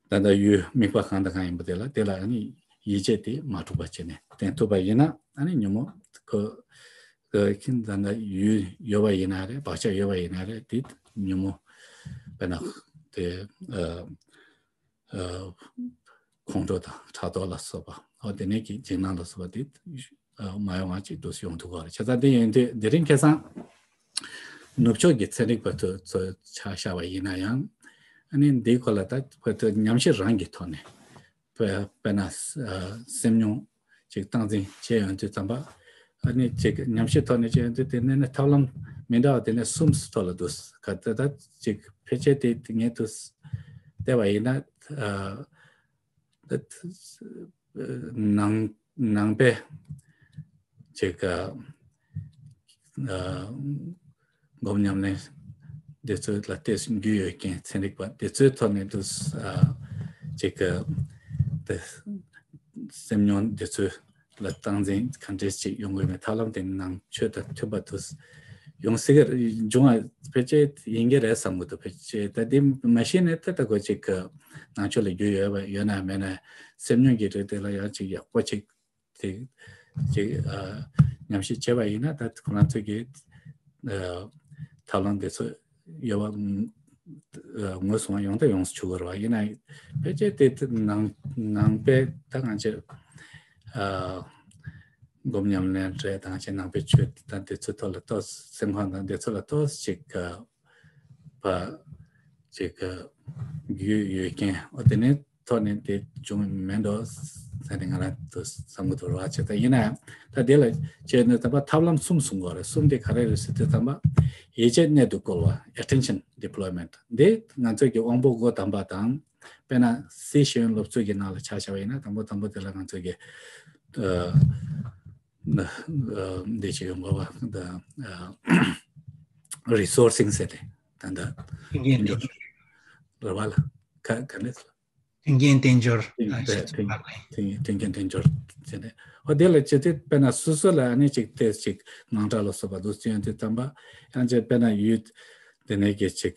ད་ལྟ་ཡུལ་དམིགས་པ་གང་དང་གང་ཡིན་པ་དེ་ལ་དེ་ལ་ཨ་ནི་ཡིད་ཆེས་དེ་མ་འཁྲུགས་པ་བྱས་ནས་བསྟེན་ཐུབ་པ་ཡིན་ན་ཨ་ནི་ཉོན་མོངས་ཁོ་ཁྱིམ་ད་ལྟ་ཡུལ་ཡོད་པ་ཡིན་ན་རེད། བག་ཆགས་ཡོད་པ་ཡིན་ན་རེད། དེ་ཉོན་མོངས་དཔེར་ན་དེ་ཨ། ཁོང་ཁྲོ་དང་ཕྲག་དོག་ལ་སོགས་པ་ཨོ་དེ་ནས་ཀྱི་འཇིགས་སྣང་ལ་སོགས་པ་དེ་མ་ཡོང་བ་ཅིག་ཏུ་ཡོང་ཐུབ་ཀྱི་རེད། བྱས་ཙང་དེ་ཡིན་དུས་དེ་རིང་ཁ་སང་ནུབ་ཕྱོགས་ཀྱི་ཚན་རིག་པ་ཚོ་ཚོ་ཆ་བཞག་པ་ཡིན་ན་ཡང་ཨ་ནི་འདིའི་སྐོར་ལ་ད་བོད་དུ་ཉམས་ཞིབ་རང་གི་ཐོག་ནས་དཔེ་དཔེར་ན་སེམས་མྱོང་ཅིག་སྟངས་འཛིན་བྱས་ཡོང་དུས་ཙམ་པ་ཨ་ནི་ཅིག་ཉམས་ཞིབ་ཐོག་ནས་བྱས་ཡོང་དུས་དེ་ནས་ནི་ཐབས་ལམ་མི་འདྲ་བ་དེ་ནས་གསུམ་ཐོག་ལ་འདུག་ག་ད་ད་ཅིག་ཕལ་ཆེར་དེ་ངས་དུ་བལྟས་པ་ཡིན་ན་ཨ་ད་ནང་ནང་པའི་ཅིག་ཨ་སྒོམ་ཉམས་ལེན་འདི་ཚོ་ལ་ཏོག་ཙམ་རྒྱུས་ཡོད་མཁན་ཚན་རིག་པ་འདི་ཚོའི་ཐོག་ནས་དུ་ཨ་ཅིག་ཨ་དེ་སེམས་མྱོང་འདི་ཚོ་ལ་སྟངས་འཛིན་ག་འདྲས་ཅིག་ཡོང་གི་མེད། ཐབས་ལམ་དེ་ནང་ཆོས་དང་མཐུན་པ་དུ་ཡོང་སྲིད་ཀྱི་འབྱུང་བ་ཕལ་ཆེར་ཡིན་གྱི་རེད་བསམ་གྱི་འདུག་ཕལ་ཆེར་ད་དེ་མ་ཤེས་ནས་ད་ལྟ་ཁོ་ཅིག་གི་ནང་ཆོས་ལ་རྒྱུས་ཡོད་པ་ཡོད་ན་མེད་ན་སེམས་མྱོང་གི་རིགས་དེ་ལ་ཡང་ཅིག་ཡག་པོ་ཅིག་དེ་ཅིག་ཨ་ཉམས་ཞིབ་བྱས་པ་ཡིན་ན་ད་ཁོ་རང་ཚོ་གི་ཨ་ཐབས་ལམ་དེ་ཚོ་ཡོད་པ་ཨ་ངོས་བཟུང་བ་ཡོང་ད་ཡོངས་སུ་ཆུག་གི་རེད་བ། ཡིན་ན་ཕལ་ཆེར་དེ་ནང་ནང་པའི་ད་ང་ཚོས་ཨ་སྒོམ་ཉམས་ལེན་རེད་དང་ཅིག་ནང་པའི་ཆོས་དང་དེ་ཚོའི་ཐོག་ལ་ཏོག་སེམས་ཁམས་དང་དེ་ཚོ་ལ་ཏོག་ཅིག་ཨ་བ་ཅིག་རྒྱུས་ཡོད་མཁན་འོ་དེ་ནས་ཐོག་ནས་དེ་བྱུང་མེད་འགྲོ་ཟེར་ནས་ང་རང་ཚོ་བསམ་གྱི་འདུག་ར། བྱས་ཙང་ཡིན་ན་ཡང་ད་དེ་ལ་བྱས་ནས་ད་པ་ཐབས་ལམ་གསུམ་གསུང་དགོས་རེད། གསུམ་དེ་ག་རེ་རེད་ཟེར་དུས་ཙམ་པ་ཡིད་ཆེས་གནད་དུ་བཀོལ་བ། Attention deployment འདི་ང་ཚོ་གི་དབང་པོ་སྒོ་དམ་པ་དང་དཔེར་ན་སི་ཤེས་ཡོན་སློབ་གསོ་གི་ནང་ལ་ཆ་བཞག་པ་ཡིན་ན་དང་པོ་དང་པོ་དེ་ལ་ང་ཚོ་གི་ཨ། འདི་ཞིག་ཡོང་བ་བ་ད་resourcing ཟེར་ཏེ་ད་ད་མཐུན་རྐྱེན་དེ་རེད་བ་ལ་ཁ་ཁ་ནས་མཐུན་རྐྱེན་དེ་འབྱོར་ཨ་ཞེས་མཐུན་པ་ལས་མཐུན་མཐུན་རྐྱེན་དེ་འབྱོར་ཟེར་ཏེ་འོ་དེ་ལ་ཅི་སྟེ་དཔེར་ན་སོ་སོ་ལ་ཨ་ནི་ཅིག་ཏེ་ཅིག་ངང་གྲགས་ལ་སོགས་པ་འདུག་ཅི་ཡོང་དུས་ཙམ་པ་ཡང་ཅིག་དཔེར་ན་ཡུལ་ དེ་ནས་ཀྱི་ཅིག་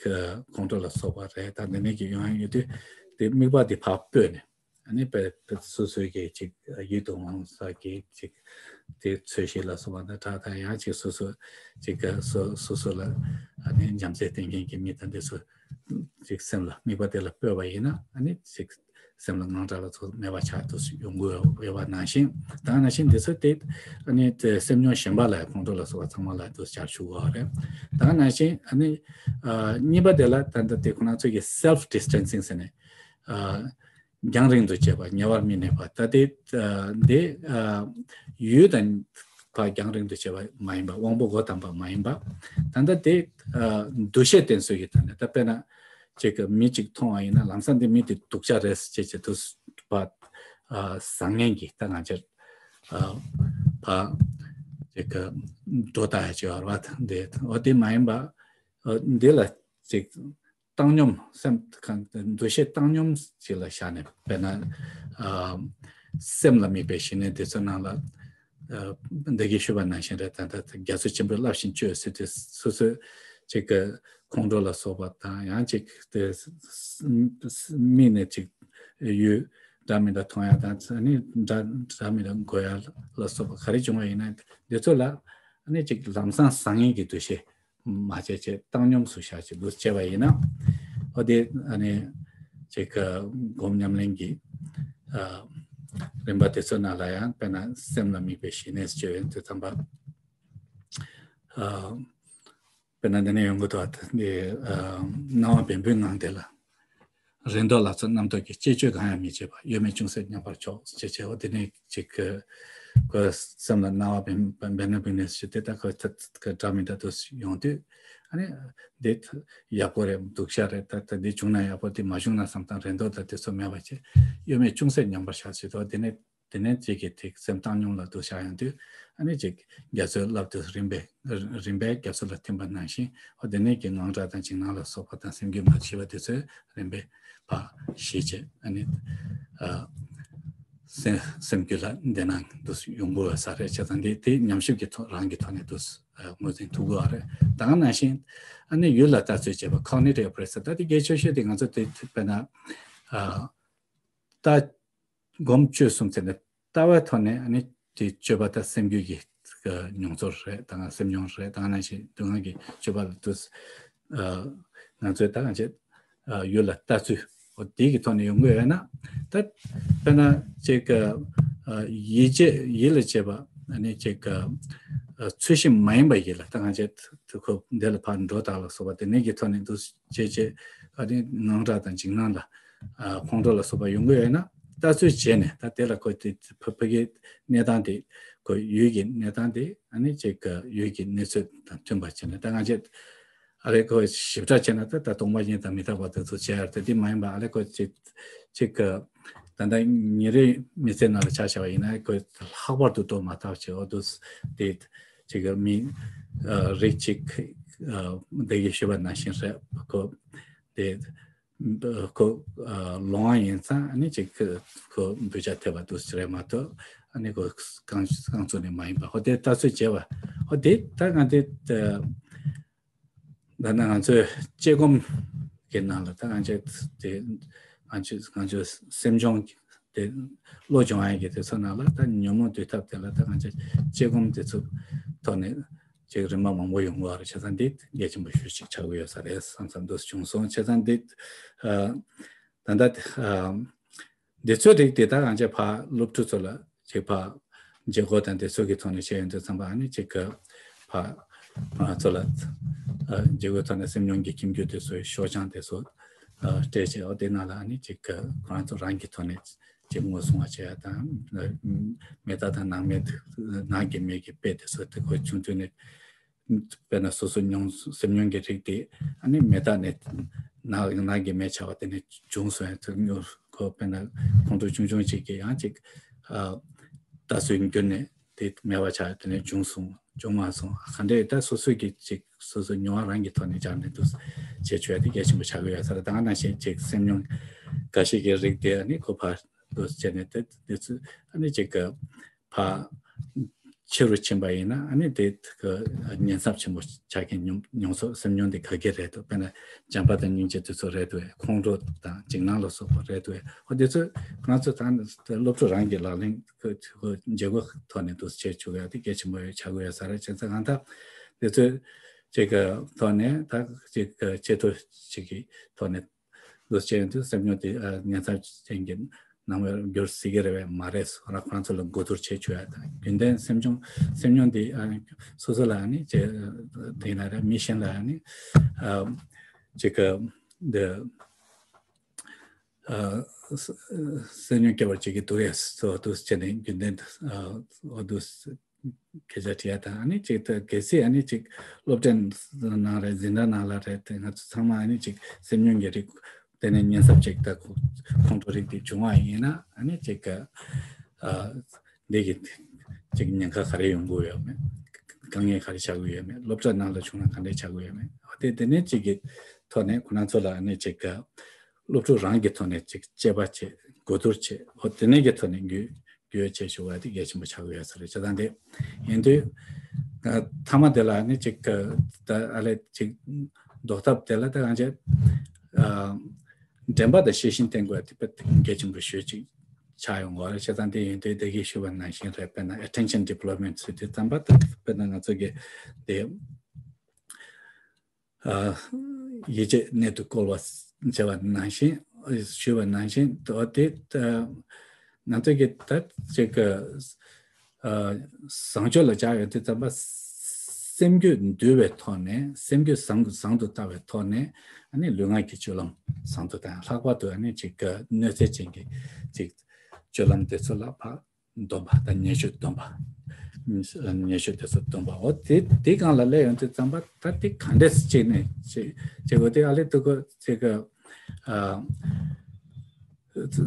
ཁོང་ཁྲོ་ལ་སོགས་པ་རེད། ད་དེ་ནས་ཀྱི་ཡོང་ཡ་ཡོད་དུས་དེ་དམིགས་པ་དེ་ཕར་སྤོས་ནས། ཨ་ནི་དཔེ་དཔེ་སོ་སོའི་གི་ཅིག་ཡིད་དུ་འོང་ས་གི་ཅིག་དེ་ཚོས་གཞི་ལ་སོགས་པ་དང་སྒྲ་དང་ཡང་ཅིག་སོ་སོ་ཅིག་སོ་སོ་སོ་ལ་ཨ་ནི་ཉམས་ཚད་ལྡན་མཁན་གྱི་མི་དང་དེ་ཚོ་ཅིག་སེམས་ལ་དམིགས་པ་དེ་ལ་སྤོས་པ་ཡིན་ན། ཨ་ནི་ཅིག་སེམས་ལ་དངངས་སྐྲག་ལ་ཚོ་མེད་པ་ཆགས་དུ་ཡོང་དགོས་ཡོད་པ་ནང་བཞིན། ད་ནང་བཞིན་དེ་ཚོ་དེ་ཨ་ནི་དེ་སེམས་མྱོང་གཞན་པ་ལ་ཁོང་ཁྲོ་ལ་སོགས་པ་ཚང་མ་ལ་དུ་བྱར་ཆུག་གོ་རེད། ད་ནང་བཞིན་ཨ་ནི་ཨ་གཉིས་པ་དེ་ལ་ད་ལྟ་དེ་ཁོ་ན་ཚོ་གི་self distancing ཟེར་ནས། ཨ་རྒྱང་རིང་དུ་བྱེད་པ། ཉེ་བར་མི་གནས་པ། ད་དེ་ཨ་འདི་ཨ་ཡུལ་དང་ཕར་རྒྱང་རིང་དུ་བྱེད་པ་མ་ཡིན་པ། དབང་པོ་སྒོ་དམ་པ་མ་ཡིན་པ། ད་ལྟ་དེ་ཨ་འདུ་ཤེས་བརྟེན་སྲོལ་གྱི་ཐོག་ནས། ད་དཔེར་ན་ཅིག་གི་མི་ཅིག་མཐོང་བ་ཡིན་ན་ལམ་སང་འདི་མི་དེ་སྡུག་ཅག་རེད་ཅེས་བྱེད་དུ་ཕར་ཨ་བཟང་ངན་གྱི་ད་ང་ཅར་ཨ་ཕར་ཅིག་གི་འགྲོ་ལྟ་ཡ་ཅིག་ཡོད་རེད་བ། འདི་འོ་དེ་མ་ཡིན་པ། ཨ་འདི་ལ་ཅིག་བཏང་སྙོམས། སེམས་གང་འདུ་ཤེས་བཏང་སྙོམས་ཅིག་ལ་བཞག་ནས། དཔེར་ན་ཨ་སེམས་ལ་དམིགས་པའི་ཞི་གནས་དེ་ཚོ་ནང་ལ་ཨ་འདི་གི་ཞུས་པ་ནང་བཞིན་རེད། ད་ལྟ་རྒྱ་མཚོ་ཆེན་པོས་རླབས་ཤིང་གཅོད་ཟེར་དུས་སོ་སོའི་ཅིག་གི་ཁོང་ཁྲོ་ལ་སོགས་པ་དང་། ཡང་ཅིག་དེ་མིག་ནས་ཅིག་ཡུལ་འདྲ་མི་འདྲ་མཐོང་ཡ་དང་། ཨ་ནི་འདྲ་འདྲ་མི་འདྲ་གོ་ཡ་ལ་སོགས་པ་ག་རེ་བྱུང་བ་ཡིན་ན་འདི་ཚོ་ལ་ཨ་ནི་ཅིག་ལམ་སང་བཟང་ངན་གྱི་འདུ་ཤེས་མ་བྱས་བྱས་བཏང་སྙོམས་སུ་བཞག་བྱས་འདུ་བྱས་པ་ཡིན་ན། འོ་དེ་ཨ་ནི་ཅིག་སྒོམ་ཉམས་ལེན་གྱི་ཨ་རིམ་པ་དེ་ཚོ་ནང་ལ་ཡང་དཔེར་ན་སེམས་ལ་དམིགས་པའི་ཞི་གནས་སྤྱོད་ཡོན་དུ་བརྩམས་པ། ཨ་དཔེར་ན་འདི་ནས་ཡོང་གི་འདུག་པ། འདི་ཨ་སྣང་བ་བེམ་པོའི་ངང་དེ་ལ། རེ་འདོད་ལ་སོགས་རྣམ་རྟོག་གི་བཅས་བཅོས་གང་ཡང་མི་བྱེད་པ། གཡོ་མེད་ཅུང་ཟད་མཉམ་པར་འཇོག་ཅེས་བྱའོ། དེ་ནས་ཅིག་གི་ཁོའི་སེམས་ལ་སྣང་བ་བེམ་བེམ་པོའི་ངང་ཞིག་དེ་ལྟ་ཁོ་ཐ་ཁོ་འདྲ་མི་འདྲ་དུ་ཡོང་དུས། ཨ་ནི་འདི་ཡག་པོ་རེད། སྡུག་ཅག་རེད། ད་ད་འདི་བྱུང་ན་ཡག་པོ། འདི་མ་བྱུང་ན་བསམ་སྟངས་རེ་འདོད་ད་དེ་ཚོ་མེད་པ་བྱས། གཡོ་མེད་ཅུང་ཟད་མཉམ་པར་བཞག་ཅེས་དོ། དེ་ནས་དེ་ནས་ཅིག་གི་ཐིག་སེམས་བཏང་སྙོམས་ལ་དུ་བཞག་ཡོང་དུས། ཨ་ནི་ཅིག་རྒྱ་མཚོའི་རླབས་དུ་རིམ་པས་རིམ་པས་རྒྱ་མཚོ་ལ་ཐིམ་པ་ནང་བཞིན། འོ་དེ་ནས་ཀྱི་དངངས་སྐྲག་དང་འཇིགས་སྣང་ལ་སོགས་པ་དང་སེམས་རྒྱུད་མ་ཞི་བ་དེ་ཚོས་རིམ་པས་ཕར་ཞི་བྱས། ཨ་ནི་ཨ་སེམས་སེམས་རྒྱུད་ལ་བདེ་སྣང་དུ་ཡོང་དགོས་ས་རེད། བྱས་ཙང་དེ་དེ་ཉམས་ཞིབ་ཀྱི་ཐོག་རང་གི་ཐོག་ནས་དུ་ངོས་འཛིན་ཐུབ་དགོས་པ་རེད། ད་ག་ནང་བཞིན་ཨ་ནི་ཡུལ་ལ་ལྟ་ཚུལ་བྱེད་པ། cognitive appraisal། ད་དེ་གལ་ཆེ་ཤོས་དེ་ང་ཚོ་དེ་དཔེར་ན་ཨ་ལྟ་སྒོམ་སྤྱོད་གསུམ་ཟེར་ནས་ལྟ་བའི་ཐོག་ནས་ཨ་ནི་དེ་སྤྱོད་པ་དང་སེམས་རྒྱུད་ཀྱི་མྱོང་ཚོར་རེད། ད་སེམས་མྱོང་རེད། ད་ནང་བཞིན་སྡུག་བསྔལ་གྱི་སྤྱོད་པ་ལ་དུ་ཨ་ང་ཚོས་ད་གང་བྱེད། ཨ་ཡུལ་ལ་ལྟ་ཚུལ་འོ་དེ་གི་ཐོག་ནས་ཡོང་གི་ཡོད་ན། ད་དཔེར་ན་ཅིག་ཨ་ཡིད་བྱེད་ཡིད་ལ་བྱེད་པ། ཨ་ནི་ཅིག་ཨ་ཚུལ་བཞིན་མ་ཡིན་པ་ཡིད་ལ་ད་གང་བྱེད། དུ་ཁོ་འདི་ལ་ཕར་འགྲོ་དག་ལ་སོགས་པ་དེ་ནས་ཀྱི་ཐོག་ནས་དུ་བྱེད་བྱེད། ཨ་ནི་དངངས་སྐྲག་དང་འཇིགས་སྣང་ལ་ཨ་ཁོང་ཁྲོ་ལ་སོགས་པ་ཡོང་གི་ཡོད་ན། ལྟ་ཚུལ་བྱས་ནས་ད་དེ་ལ་ཁོ་དེ་ཕ་ཕ་གིའི་གནས་སྟངས་དེ་ཁོ་ཡུལ་གྱི་གནས་སྟངས་དེ་ཨ་ནི་ཅིག་ཡུལ་གྱི་གནས་ཚུལ་དང་མཐུན་པ་བྱས་ནས། ད་ང་ཚོས་ཨ་རེ་ཁོ་ཞིབ་ཕྲ་བྱས་ན་ད་ད་སྟོང་པ་ཉིད་དང་མི་རྟག་པ་དེ་ཚོ་བྱས་ཡར་དེ་དེ་མ་ཡིན་པ། ཨ་རེ་ཁོ་ཅིག་ཅིག་ད་ལྟ་ཉིན་རེའི་མི་ཚེ་ནང་ལ་ཆ་བཞག་པ་ཡིན་ན་ཁོ་ལྷག་པར་དུ་ལྟོ་མ་ཐག་བྱས། འོ་དུ་དེ་ཅིག་མི་ཨ་རིགས་ཅིག་ཨ་འདི་གི་ཞུ་བ་ནང་བཞིན་རེད། ཁོ་དེ་ཁོ་ཨ་ལོང་བ་ཡིན་ཙང་ཨ་ནི་ཅིག་ཁོ་འབུད་ཆ་ཐེབས་པ་དུ་རེད་མ་གཏོགས། ཨ་ནི་ཁོ་རྐང་རྐང་བཙུགས་ནས་མ་ཡིན་པ། ཧོ་དེ་ལྟ་ཚུལ་བྱས་པ། ཧོ་དེ་ད་ང་དེ་ད་ད་ང་ཚོའི་དཔྱད་སྒོམ་གྱི་ནང་ལ་ད་ང་ཚོས་དེ་ང་ཚོས་ང་ཚོའི་སེམས་སྦྱོང་དེ་བློ་སྦྱོང་ཡག་གི་དེ་ཚོ་ནང་ལ་ད་ཉོན་མོངས་འདུལ་ཐབས་དེ་ལ་ད་ང་ཚོས་དཔྱད་སྒོམ་དེ་ཚོ་ཐོག་ནས་ཅིག་རིམ་པ་མང་པོ་ཡོང་གི་ཡོད་རེད། བྱས་ཙང་འདི་གལ་ཆེན་པོ་ཞེ་ཅིག་ཆགས་ཀྱི་ཡོད་ས་རེད་བསམ་བསམ་འདུག་བྱུང་སོང་། བྱས་ཙང་འདི་ཨ་ད་ལྟ་ཨ་འདི་ཚོའི་རིགས་དེ་ད་ང་ཚོས་ཕར་སློབ་ཕྲུག་ཚོ་ལ་ཅིག་ཕར་བརྗེ་སྒོ་དང་དེ་ཚོ་གི་ཐོག་ནས་བཤད་ཡོང་དུས་ཙམ་པ། ཨ་ནི་ཅིག་གི་ཕར་ང་ཚོ་ལ་ཨ་བརྗེ་སྒོའི་ཐོག་ནས་སེམས་མྱོང་གི་ཁྱིམ་རྒྱུད་དེ་ཚོའི་ཤོག་བྱང་དེ་ཚོ་ཨ་སྤྲད་བྱས། འོ་དེ་ནང་ལ་ཨ་ནི་ཅིག་གི་ཁོ་རང་ཚོ་རང་གི་ཐོག་ནས་ཅིག་ངོ་སྲུང་བ་བྱེད་ཡ་དང་། མེ་མཐའ་དང་ནང་མེ་ནང་གི་མེ་གི་དཔེ་དེ་ཚོ་དེ་ཁོ་ཆུང་དུས་ནས། དཔེར་ན་སོ་སོ་མྱོང་སེམས་མྱོང་གི་རིགས་དེ་ཨ་ནི་མེ་མཐའ་ནས་ནང་ནང་གི་མེ་ཆགས་པ་དེ་ནས་བྱུང་སོང་ཡང་ཚུར་མྱོང་ཁོ། དཔེར་ན་ཁོང་ཁྲོ་ཆུང་ཆུང་ཅིག་གིས་ཡང་ཅིག་ཨ་ལྟ་ཚུལ་འགྱུར་ནས་དེ་མེད་པ་ཆགས། དེ་ནས་བྱུང་སོང་བྱུང་མ་སོང་ག་འདྲས། ད་སོ་སོ་གི་ཅིག་སོ་སོ་མྱོང་བ་རང་གི་ཐོག་ནས་སྦྱར་ནས་འདུག་བྱེད་ཆོག་ཡ་དེ་གལ་ཆེན་པོ་ཆགས་ཀྱི་ཡོད་ས་རེད། ད་ག་ནང་བཞིན་ཅིག་སེམས་མྱོང་འགའ་ཞིག་གི་རིགས་དེ་ཨ་ནི་ཁོ་ཕར་འདུག་བྱས་ནས་དེ་དེ་ཚོ་ཨ་ནི་ཅིག་གི་ཕར་ ཆེ་རུ་ཕྱིན་པ་ཡིན་ན་ཨ་ནི་དེ་གི་ཉེན་ཚབས་ཆེན་པོ་ཆགས་མཁན་མྱོང་མྱོང་ཚོར་སེམས་མྱོང་དེ་ག་གེ་རེད་འདུག་དཔེར་ན་བྱམས་པ་དང་སྙིང་རྗེ་དེ་ཚོ་རེད་འདུག་ཁོང་ཁྲོ་དང་འཇིགས་སྣང་ལ་སོགས་པ་རེད་འདུག་ཨོ་དེ་ཚོ་ང་ཚོ་ད་སློབ་ཕྲུག་རང་གི་ལག་ལེན་གི་བྱེད་སྒོ་ཐོག་ནས་འདུག་བྱེད་ཆོག་ཡ་དེ་གལ་ཆེན་པོ་ཆགས་ཀྱི་ཡོད་ས་རེད། བྱས་ཙང་གང་ལྟར་དེ་ཚོ་ཅིག་གི་ཐོག་ནས་ད་ཅིག་གི་ཆེ་མཐོ་ཅིག་གི་ཐོག་ནས་འདུག་བྱས་ཡོང་དུས་སེམས་མྱོང་དེ་ཉེན་ཚབས་ཅན་གྱི་ནང་བར་འགྱུར་སྲིད་ཀྱི་རེད་པས་མ་རེད། ཁོ་རང་ཁོ་རང་ཚོ་ལ་གོ་བསྡུར་བྱེད་ཆོག་ཡ་དང་རྒྱུན་ལྡན་སེམས་མྱོང་སེམས་མྱོང་དེ་སོ་སོ་ལ་ནི་ཅེ་དེ་ན་རེད་མི་གཞན་ལ་ནི་ཅིག་གི་འདི་སེམས་མྱོང་སྐྱེ་བར་བྱེད་ཀྱི་འདུག་རེད། སོ་འདུག་བྱས་ནས་རྒྱུན་ལྡན་འོ་འདུག་སྐད་ཆ་དྲི་ཡ་དང་ཨ་ནི་ཅིག་ད་གལ་སྲིད་ཨ་ནི་ཅིག་སློབ་གྲྭའི་ནང་རེད་འཛིན་གྲྭ་ནང་ལ་རེད་དེ་ང་ཚོ་ཚང་མ་ཨ་ནི་ཅིག་སེམས་མྱོང་གི་རིགས་དེ་ནས་ཉེན་ཚབས་ཅིག་ད་ཁོང་ཁྲོ་རིགས་དེ་བྱུང་བ་ཡིན་ན་ཨ་ནི་ཅིག་ཨ་འདི་གི་ཅིག་ཉེན་ཁ་ག་རེ་ཡོང་གི་ཡོད་མེད། དཀའ་ངལ་ག་རེ་ཆགས་ཀྱི་ཡོད་མེད། སློབ་གྲྭ་ནང་ལ་བྱུང་ན་ག་འདྲས་ཆགས་ཀྱི་ཡོད་མེད། འོ་དེ་དེ་ནས་ཅིག་གི་ཐོག་ནས་ཁོ་རང་ཚོ་ལ་ཨ་ནི་ཅིག་སློབ་ཕྲུག་རང་གི་ཐོག་ནས་ཅིག་དཔྱད་པ་བྱེད་གོ་བསྡུར་བྱེད་འོ་དེ་ནས་ཀྱི་ཐོག་ནས་རྒྱུ་རྒྱུ་ཡོད་བྱེད་ཞུ་བ་དེ་གལ་ཆེན་པོ་ཆགས་ཀྱི་ཡོད་ས་རེད། བྱས་ཙང་དེ་ཡིན་དུས་ཨ་མཐའ་མ་དེ་ལ་ནི་ཅིག་ད་ཨ་ལས་ཅིག་ཟློག་ཐབས་དེ་ལ་ད་གང་བྱེད་ཨ་དྲན་པ་དང་ཤེས་བཞིན་བསྟེན་དགོས་དེ་དཔེ་གལ་ཆེན་པོ་ཞུ་ཅིག་ཆགས་ཡོང་གི་རེད། བྱས་ཙང་དེ་ཡིན་དུས་དེ་གིས་ཞུ་བ་ནང་བཞིན་རེད། དཔེར་ན་attention development ཟེར་དུས་ཙམ་པ་ད་དཔེར་ན་ང་ཚོ་གི་དེ། ཡིད་ཆེས་གནད་དུ་བཀོལ་བ་བྱས་པ་ནང་བཞིན་ཞུས་པ་ནང་བཞིན་དོ་དེ་ང་ཚོ་གི་ད་ཅིག་བཟང་སྤྱོད་ལ་སྦྱར་ཡོང་དུས་ཙམ་པ་སེམས་རྒྱུད་འདུལ་བའི་ཐོག་ནས་སེམས་རྒྱུད་བཟང་བཟང་དུ་བཏང་བའི་ཐོག་ནས་ཨ་ནི་ལུས་ངག་གི་སྤྱོད་ལམ་བཟང་དུ་བཏང་ལྷག་པར་དུ་ཨ་ནི་ཅིག་གནོད་འཚེ་ཅན་གྱི་ཅིག་སྤྱོད་ལམ་དེ་ཚོ་ལ་ཕར། སྡོམ་པ་དང་ཉེས་སྤྱོད་སྡོམ་པ། ཉེས་སྤྱོད་དེ་ཚོ་སྡོམ་པ། འོ་དེ་དེ་སྒང་ལ་སླེབས་ཡོང་དུས་ཙམ་པ་ད་དེ་ག་འདྲས་སེ་བྱས་ནས་བྱེད་བྱེད་དགོས་དེ་ཨ་ལས་ཐུག་གོ་ཅིག་ག་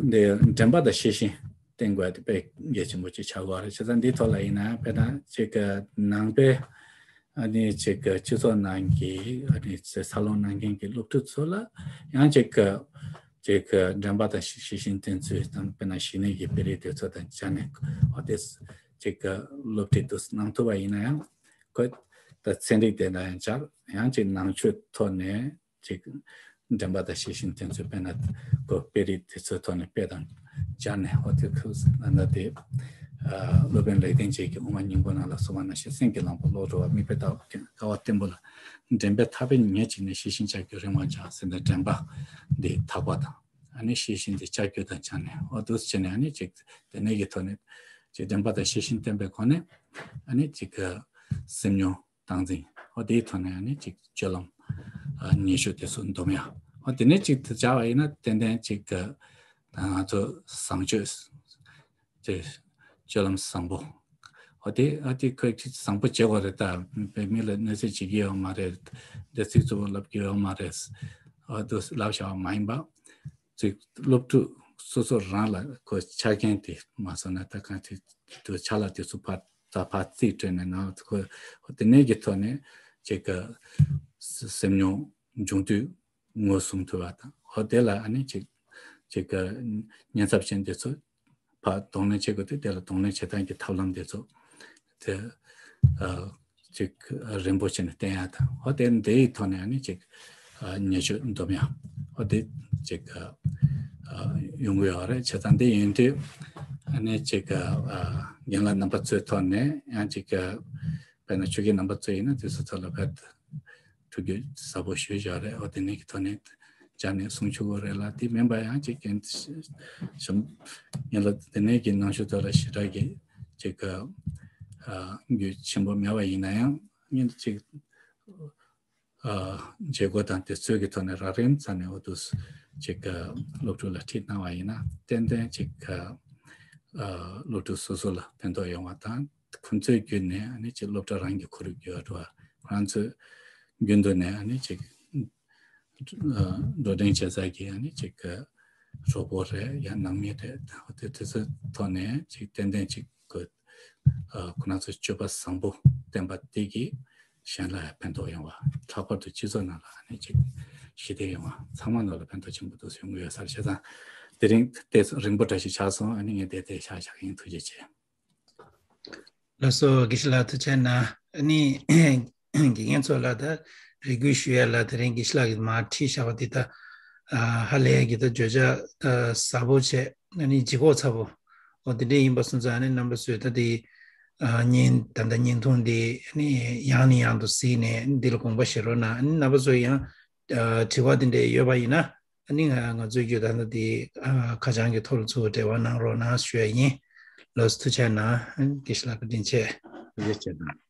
འདི་དྲན་པ་དང་ཤེས་བཞིན་བསྟེན་དགོས་དེ་དཔེ་གལ་ཆེན་པོ་ཅིག་ཆགས་ཀྱི་ཡོད་རེད། བྱས་ཙང་འདིའི་ཐོག་ལ་ཡིན་ན་དཔེར་ན་ཅིག་ག་ནང་པའི་ཨ་ནི་ཅིག་ག་སྤྱི་ཚོགས་ནང་གི་ཨ་ནི་འཚར་ལོངས་གནང་མཁན་གྱི་སློབ་ཕྲུག་ཚོ་ལ་ཡང་ཅིག་ག་ཅིག་དྲན་པ་དང་ཤེས་བཞིན་བསྟེན་ཚུལ་དང་དཔེར་ན་ཞི་གནས་ཀྱི་དཔེ་རིས་དེ་ཚོ་དང་སྦྱར་ནས་ཨོ་དེ་ཅིག་སློབ་ཁྲིད་དུ་གནང་ཐུབ་པ་ཡིན་ན་ཡང་ཁོ་ད་ཚན་རིག་དེ་ལ་ཡང་སྦྱར་ཡང་ཅིག་ནང་ཆོས་ཐོག་ནས་ཅིག་དྲན་པ་དང་ཤེས་བཞིན་བསྟེན་ཚུལ་དཔེར་ན་ཁོ་དཔེ་རིས་དེ་ཚོའི་ཐོག་ནས་དཔེ་དང་སྦྱར་ནས་ཨོ་དེ་ཁོ་ན་དེ་སློབ་དཔོན་ལེགས་ལྡན་འབྱེད་ཀྱི་དབུ་མ་སྙིང་པོ་ནང་ལ་གསུངས་པ་ནང་བཞིན་སེམས་ཀྱི་གླང་པོ་གློ་བུར་བ་མིག་དཔེ་ལྟ་བུ་ཀུན་དཀའ་བ་བརྟན་པོ་ལ། འདྲེན་པའི་ཐག་པས་ཉེ་གཅིག་ནས་ཤེས་བཞིན་ལྕགས་ཀྱུས་རིང་བར་སྦྱར་ཟེར་ནས་དྲན་པ་འདི་ཐག་པ་དང་ཨ་ནི་ཤེས་བཞིན་འདི་ལྕགས་ཀྱུ་དང་སྦྱར་ནས་འོ་འདུག་སེ་བྱས་ནས་ཨ་ནི་ཅིག་དེ་ནས་ཀྱི་ཐོག་ནས་ཅིག་དྲན་པ་དང་ཤེས་བཞིན་བསྟེན་པའི་སྒོ་ནས་ཨ་ནི་ཅིག་སེམས་མྱོང་སྟངས་འཛིན་འོ་དེའི་ཐོག་ནས་ཨ་ནི་ཅིག་སྤྱོད་ལམ་ཉེས་སྤྱོད་དེ་ཚོ་འདོམས་ཡ་འོ་དེ་ནས་ཅིག་དེ་སྦྱར་བ་ཡིན་ན་ཏན་ཏན་ཅིག་ང་ཚོ་བཟང་སྤྱོད། དེ་སྤྱོད་ལམ་བཟང་པོ། འོ་དེ་ཨ་དེ་ཁོས་ཅིག་བཟང་པོ་བྱེད་དགོས་རེད་ད། བའི་མི་ལ་གནོད་འཚེ་བྱེད་ཀྱི་ཡོད་མ་རེད། དེ་ཚིག་རྩུབ་པོ་ལབ་ཀྱི་ཡོད་མ་རེད། འོ་དུ་ལབ་བྱ་བ་མ་ཡིན་པ། ཅིག་སློབ་ཕྲུག་སོ་སོ་རང་ལ་ཁོ་ཆ་རྐྱེན་དེ་མ་སོང་ན་ད་གང་དེ་དུ་ཆ་ལ་དེ་ཚོ་ཕར་ད་ཕར་རྩིས་སྤྲོད་ནས་ན་ཁོ་དེ་ནས་ཀྱི་ཐོག་ནས་ཅིག་ག་སེམས་མྱོང་འབྱུང་དུས། ངོས་བཟུང་ཐུབ་པ་དང་འོ་དེ་ལ་ཨ་ནི་ཅིག་ཅིག་ག་ཉེན་ཚབས་ཅན་དེ་ཚོ་ཕར་གདོང་ལེན་བྱེད་དགོས་དུས་དེ་ལ་གདོང་ལེན་བྱེད་སྟངས་ཀྱི་ཐབས་ལམ་དེ་ཚོ་དེ་ཨ་ཅིག་རིམ་པོ་བྱས་ནས་བསྟེན་ཡ་དང་འོ་དེ་འདི་ཡི་ཐོག་ནས་ཨ་ནི་ཅིག་ཨ་ཉེས་སྤྱོད་འདོམས་ཡ་འོ་དེ་ཅིག་ཨ་ཡོང་གི་ཡོད་རེད། བྱས་ཙང་འདི་ཡིན་དུས་ཨ་ནི་ཅིག་ཨ་རྒན་ལགས་རྣམ་པ་ཚོའི་ཐོག་ནས་ཡང་ཅིག་ཨ་དཔེར་ན་ཆོས་དགེ་རྣམ་པ་ཚོ་ཡིན་ན་དེ་ཚོ་ཚོ་ལ་ཕར་ཐུགས་རྒྱུས་ཟབ་པོ་ཞུས་བཞག་རེད། འོ་དེ་ནས་ཀྱི་ཐོག་ནས་སྦྱར་ནས་གསུང་ཆོག་གི་རེད་ལ་དེ་མིན་པ་ཡང་ཅིག་རྒན་གཞོན་ཡིན་ལ་དེ་ནས་ཀྱི་ནང་ཆོས་ཐོག་ལ་ཞེ་དྲག་གི་ཅིག་རྒྱུས་ཆེན་པོ་མེད་པ་ཡིན་ན་ཡང་ཉིན་ཅིག་བྱེད་སྒོ་དང་དེ་ཚོའི་གི་ཐོག་ནས་རགས་རིམ་ཙམ་ནས་འོ་དུ་ཅིག་སློབ་ཕྲུག་ལ་ཁྲིད་གནང་བ་ཡིན་ན་ཏན་ཏན་ཅིག་སློབ་ཕྲུག་སོ་སོ་ལ་ཕན་ཐོགས་ཡོང་བ་དང་། ཁོང་ཚོའི་བརྒྱུད་ནས་ཨ་ནི་ཅིག་སློབ་གྲྭ་རང་གི་ཁོར་ཡུག་བརྒྱུད་འགྲོ་བ། ཁོ་རང་ཚོའི་རྒྱུན་དུ་ནས་ཨ་ནི་ཅིག་འགྲོ་གྲོན་བྱེད་ས་གི་ཨ་ནི་ཅིག་གྲོགས་པོ་རེད་ཡང་ནང་མི་རེད་དེ་དེ་ཚོའི་ཐོག་ནས་ཅིག་ཏན་ཏན་ཅིག་ཁོ་ཁོ་རང་ཚོའི་སྤྱོད་པ་བཟང་པོ་བསྟན་པ་དེ་གིས་གཞན་ལ་ཡང་ཕན་ཐོགས་ཡོང་བ། ལྷག་པར་དུ་སྤྱི་ཚོགས་ནང་ལ་ཨ་ནི་ཅིག་ཞི་བདེ་ཡོང་བ་ཚང་མ་ནང་ལ་ཕན་ཐོགས་ཆེན་པོ་འདུག་ཟེར་ཡོང་གི་ཡོད་ས་རེད། བྱས་ཙང་དེ་རིང་དེ་རིང་པོ་འདྲ་ཞིག་ཆགས་སོང་། ཨ་ནི་ངས་དེ་དེ་བཞག་བཞག་ཡིན། ཐུགས་རྗེ་ཆེ། ལགས་སོ། དགེ་བཤེས་ལགས་ཐུགས་རྗེ་གནང་། ཨ་ནི་དགེ་རྒན་ཚོ་ལ་ད་རེ་སྐུལ་ཞུ་ཡ་ལ། དེ་རིང་དགེ་བཤེས་ལགས་ཀྱིས་མར་ཁྲིད་བཞག་པ་འདི་ད་ཨ་ཧ་ལས་ཀྱི་ད་བརྗོད་བྱ་ཨ་ཟབ་པོ་བྱས། ཨ་ནི་ལྗིད་ཁོག་ཚ་པོ། འོ་དེ་འདྲ་ཡིན་པ་སོང་ཙང་ཨ་ནི་རྣམ་པ་ཚོས་ད་དེ་ཨ་བརྙན་ད་ལྟ་བརྙན་ཐུང་འདི་ཨ་ནི་ཡང་ནས་ཡང་དུ་གཟིགས་ནས་འདི་ལ་དགོངས་པ་བཞེས་རོགས་གནང་། ཨ་ནི་རྣམ་པ་ཚོ་ཡང་ཨ་དྲི་བ་དེ་འདྲ་ཡོད་པ་ཡིན་ན། ཨ་ནི་ང་ང་ཚོའི་བརྒྱུད་ད་ལྟ་དེ་ཨ་ཁ་བྱང་གི་ཐོག་ལ་ཚུར་འབྲེལ་བ་གནང་རོགས་གནང་ཞུ་ཡ་ཡིན། ལགས་སོ། ཐུགས་རྗེ་གནང་། དགེ་བཤེས་ལགས་བཀའ་དྲིན་ཆེ། ཐུགས་རྗེ་ཆེ་གནང་།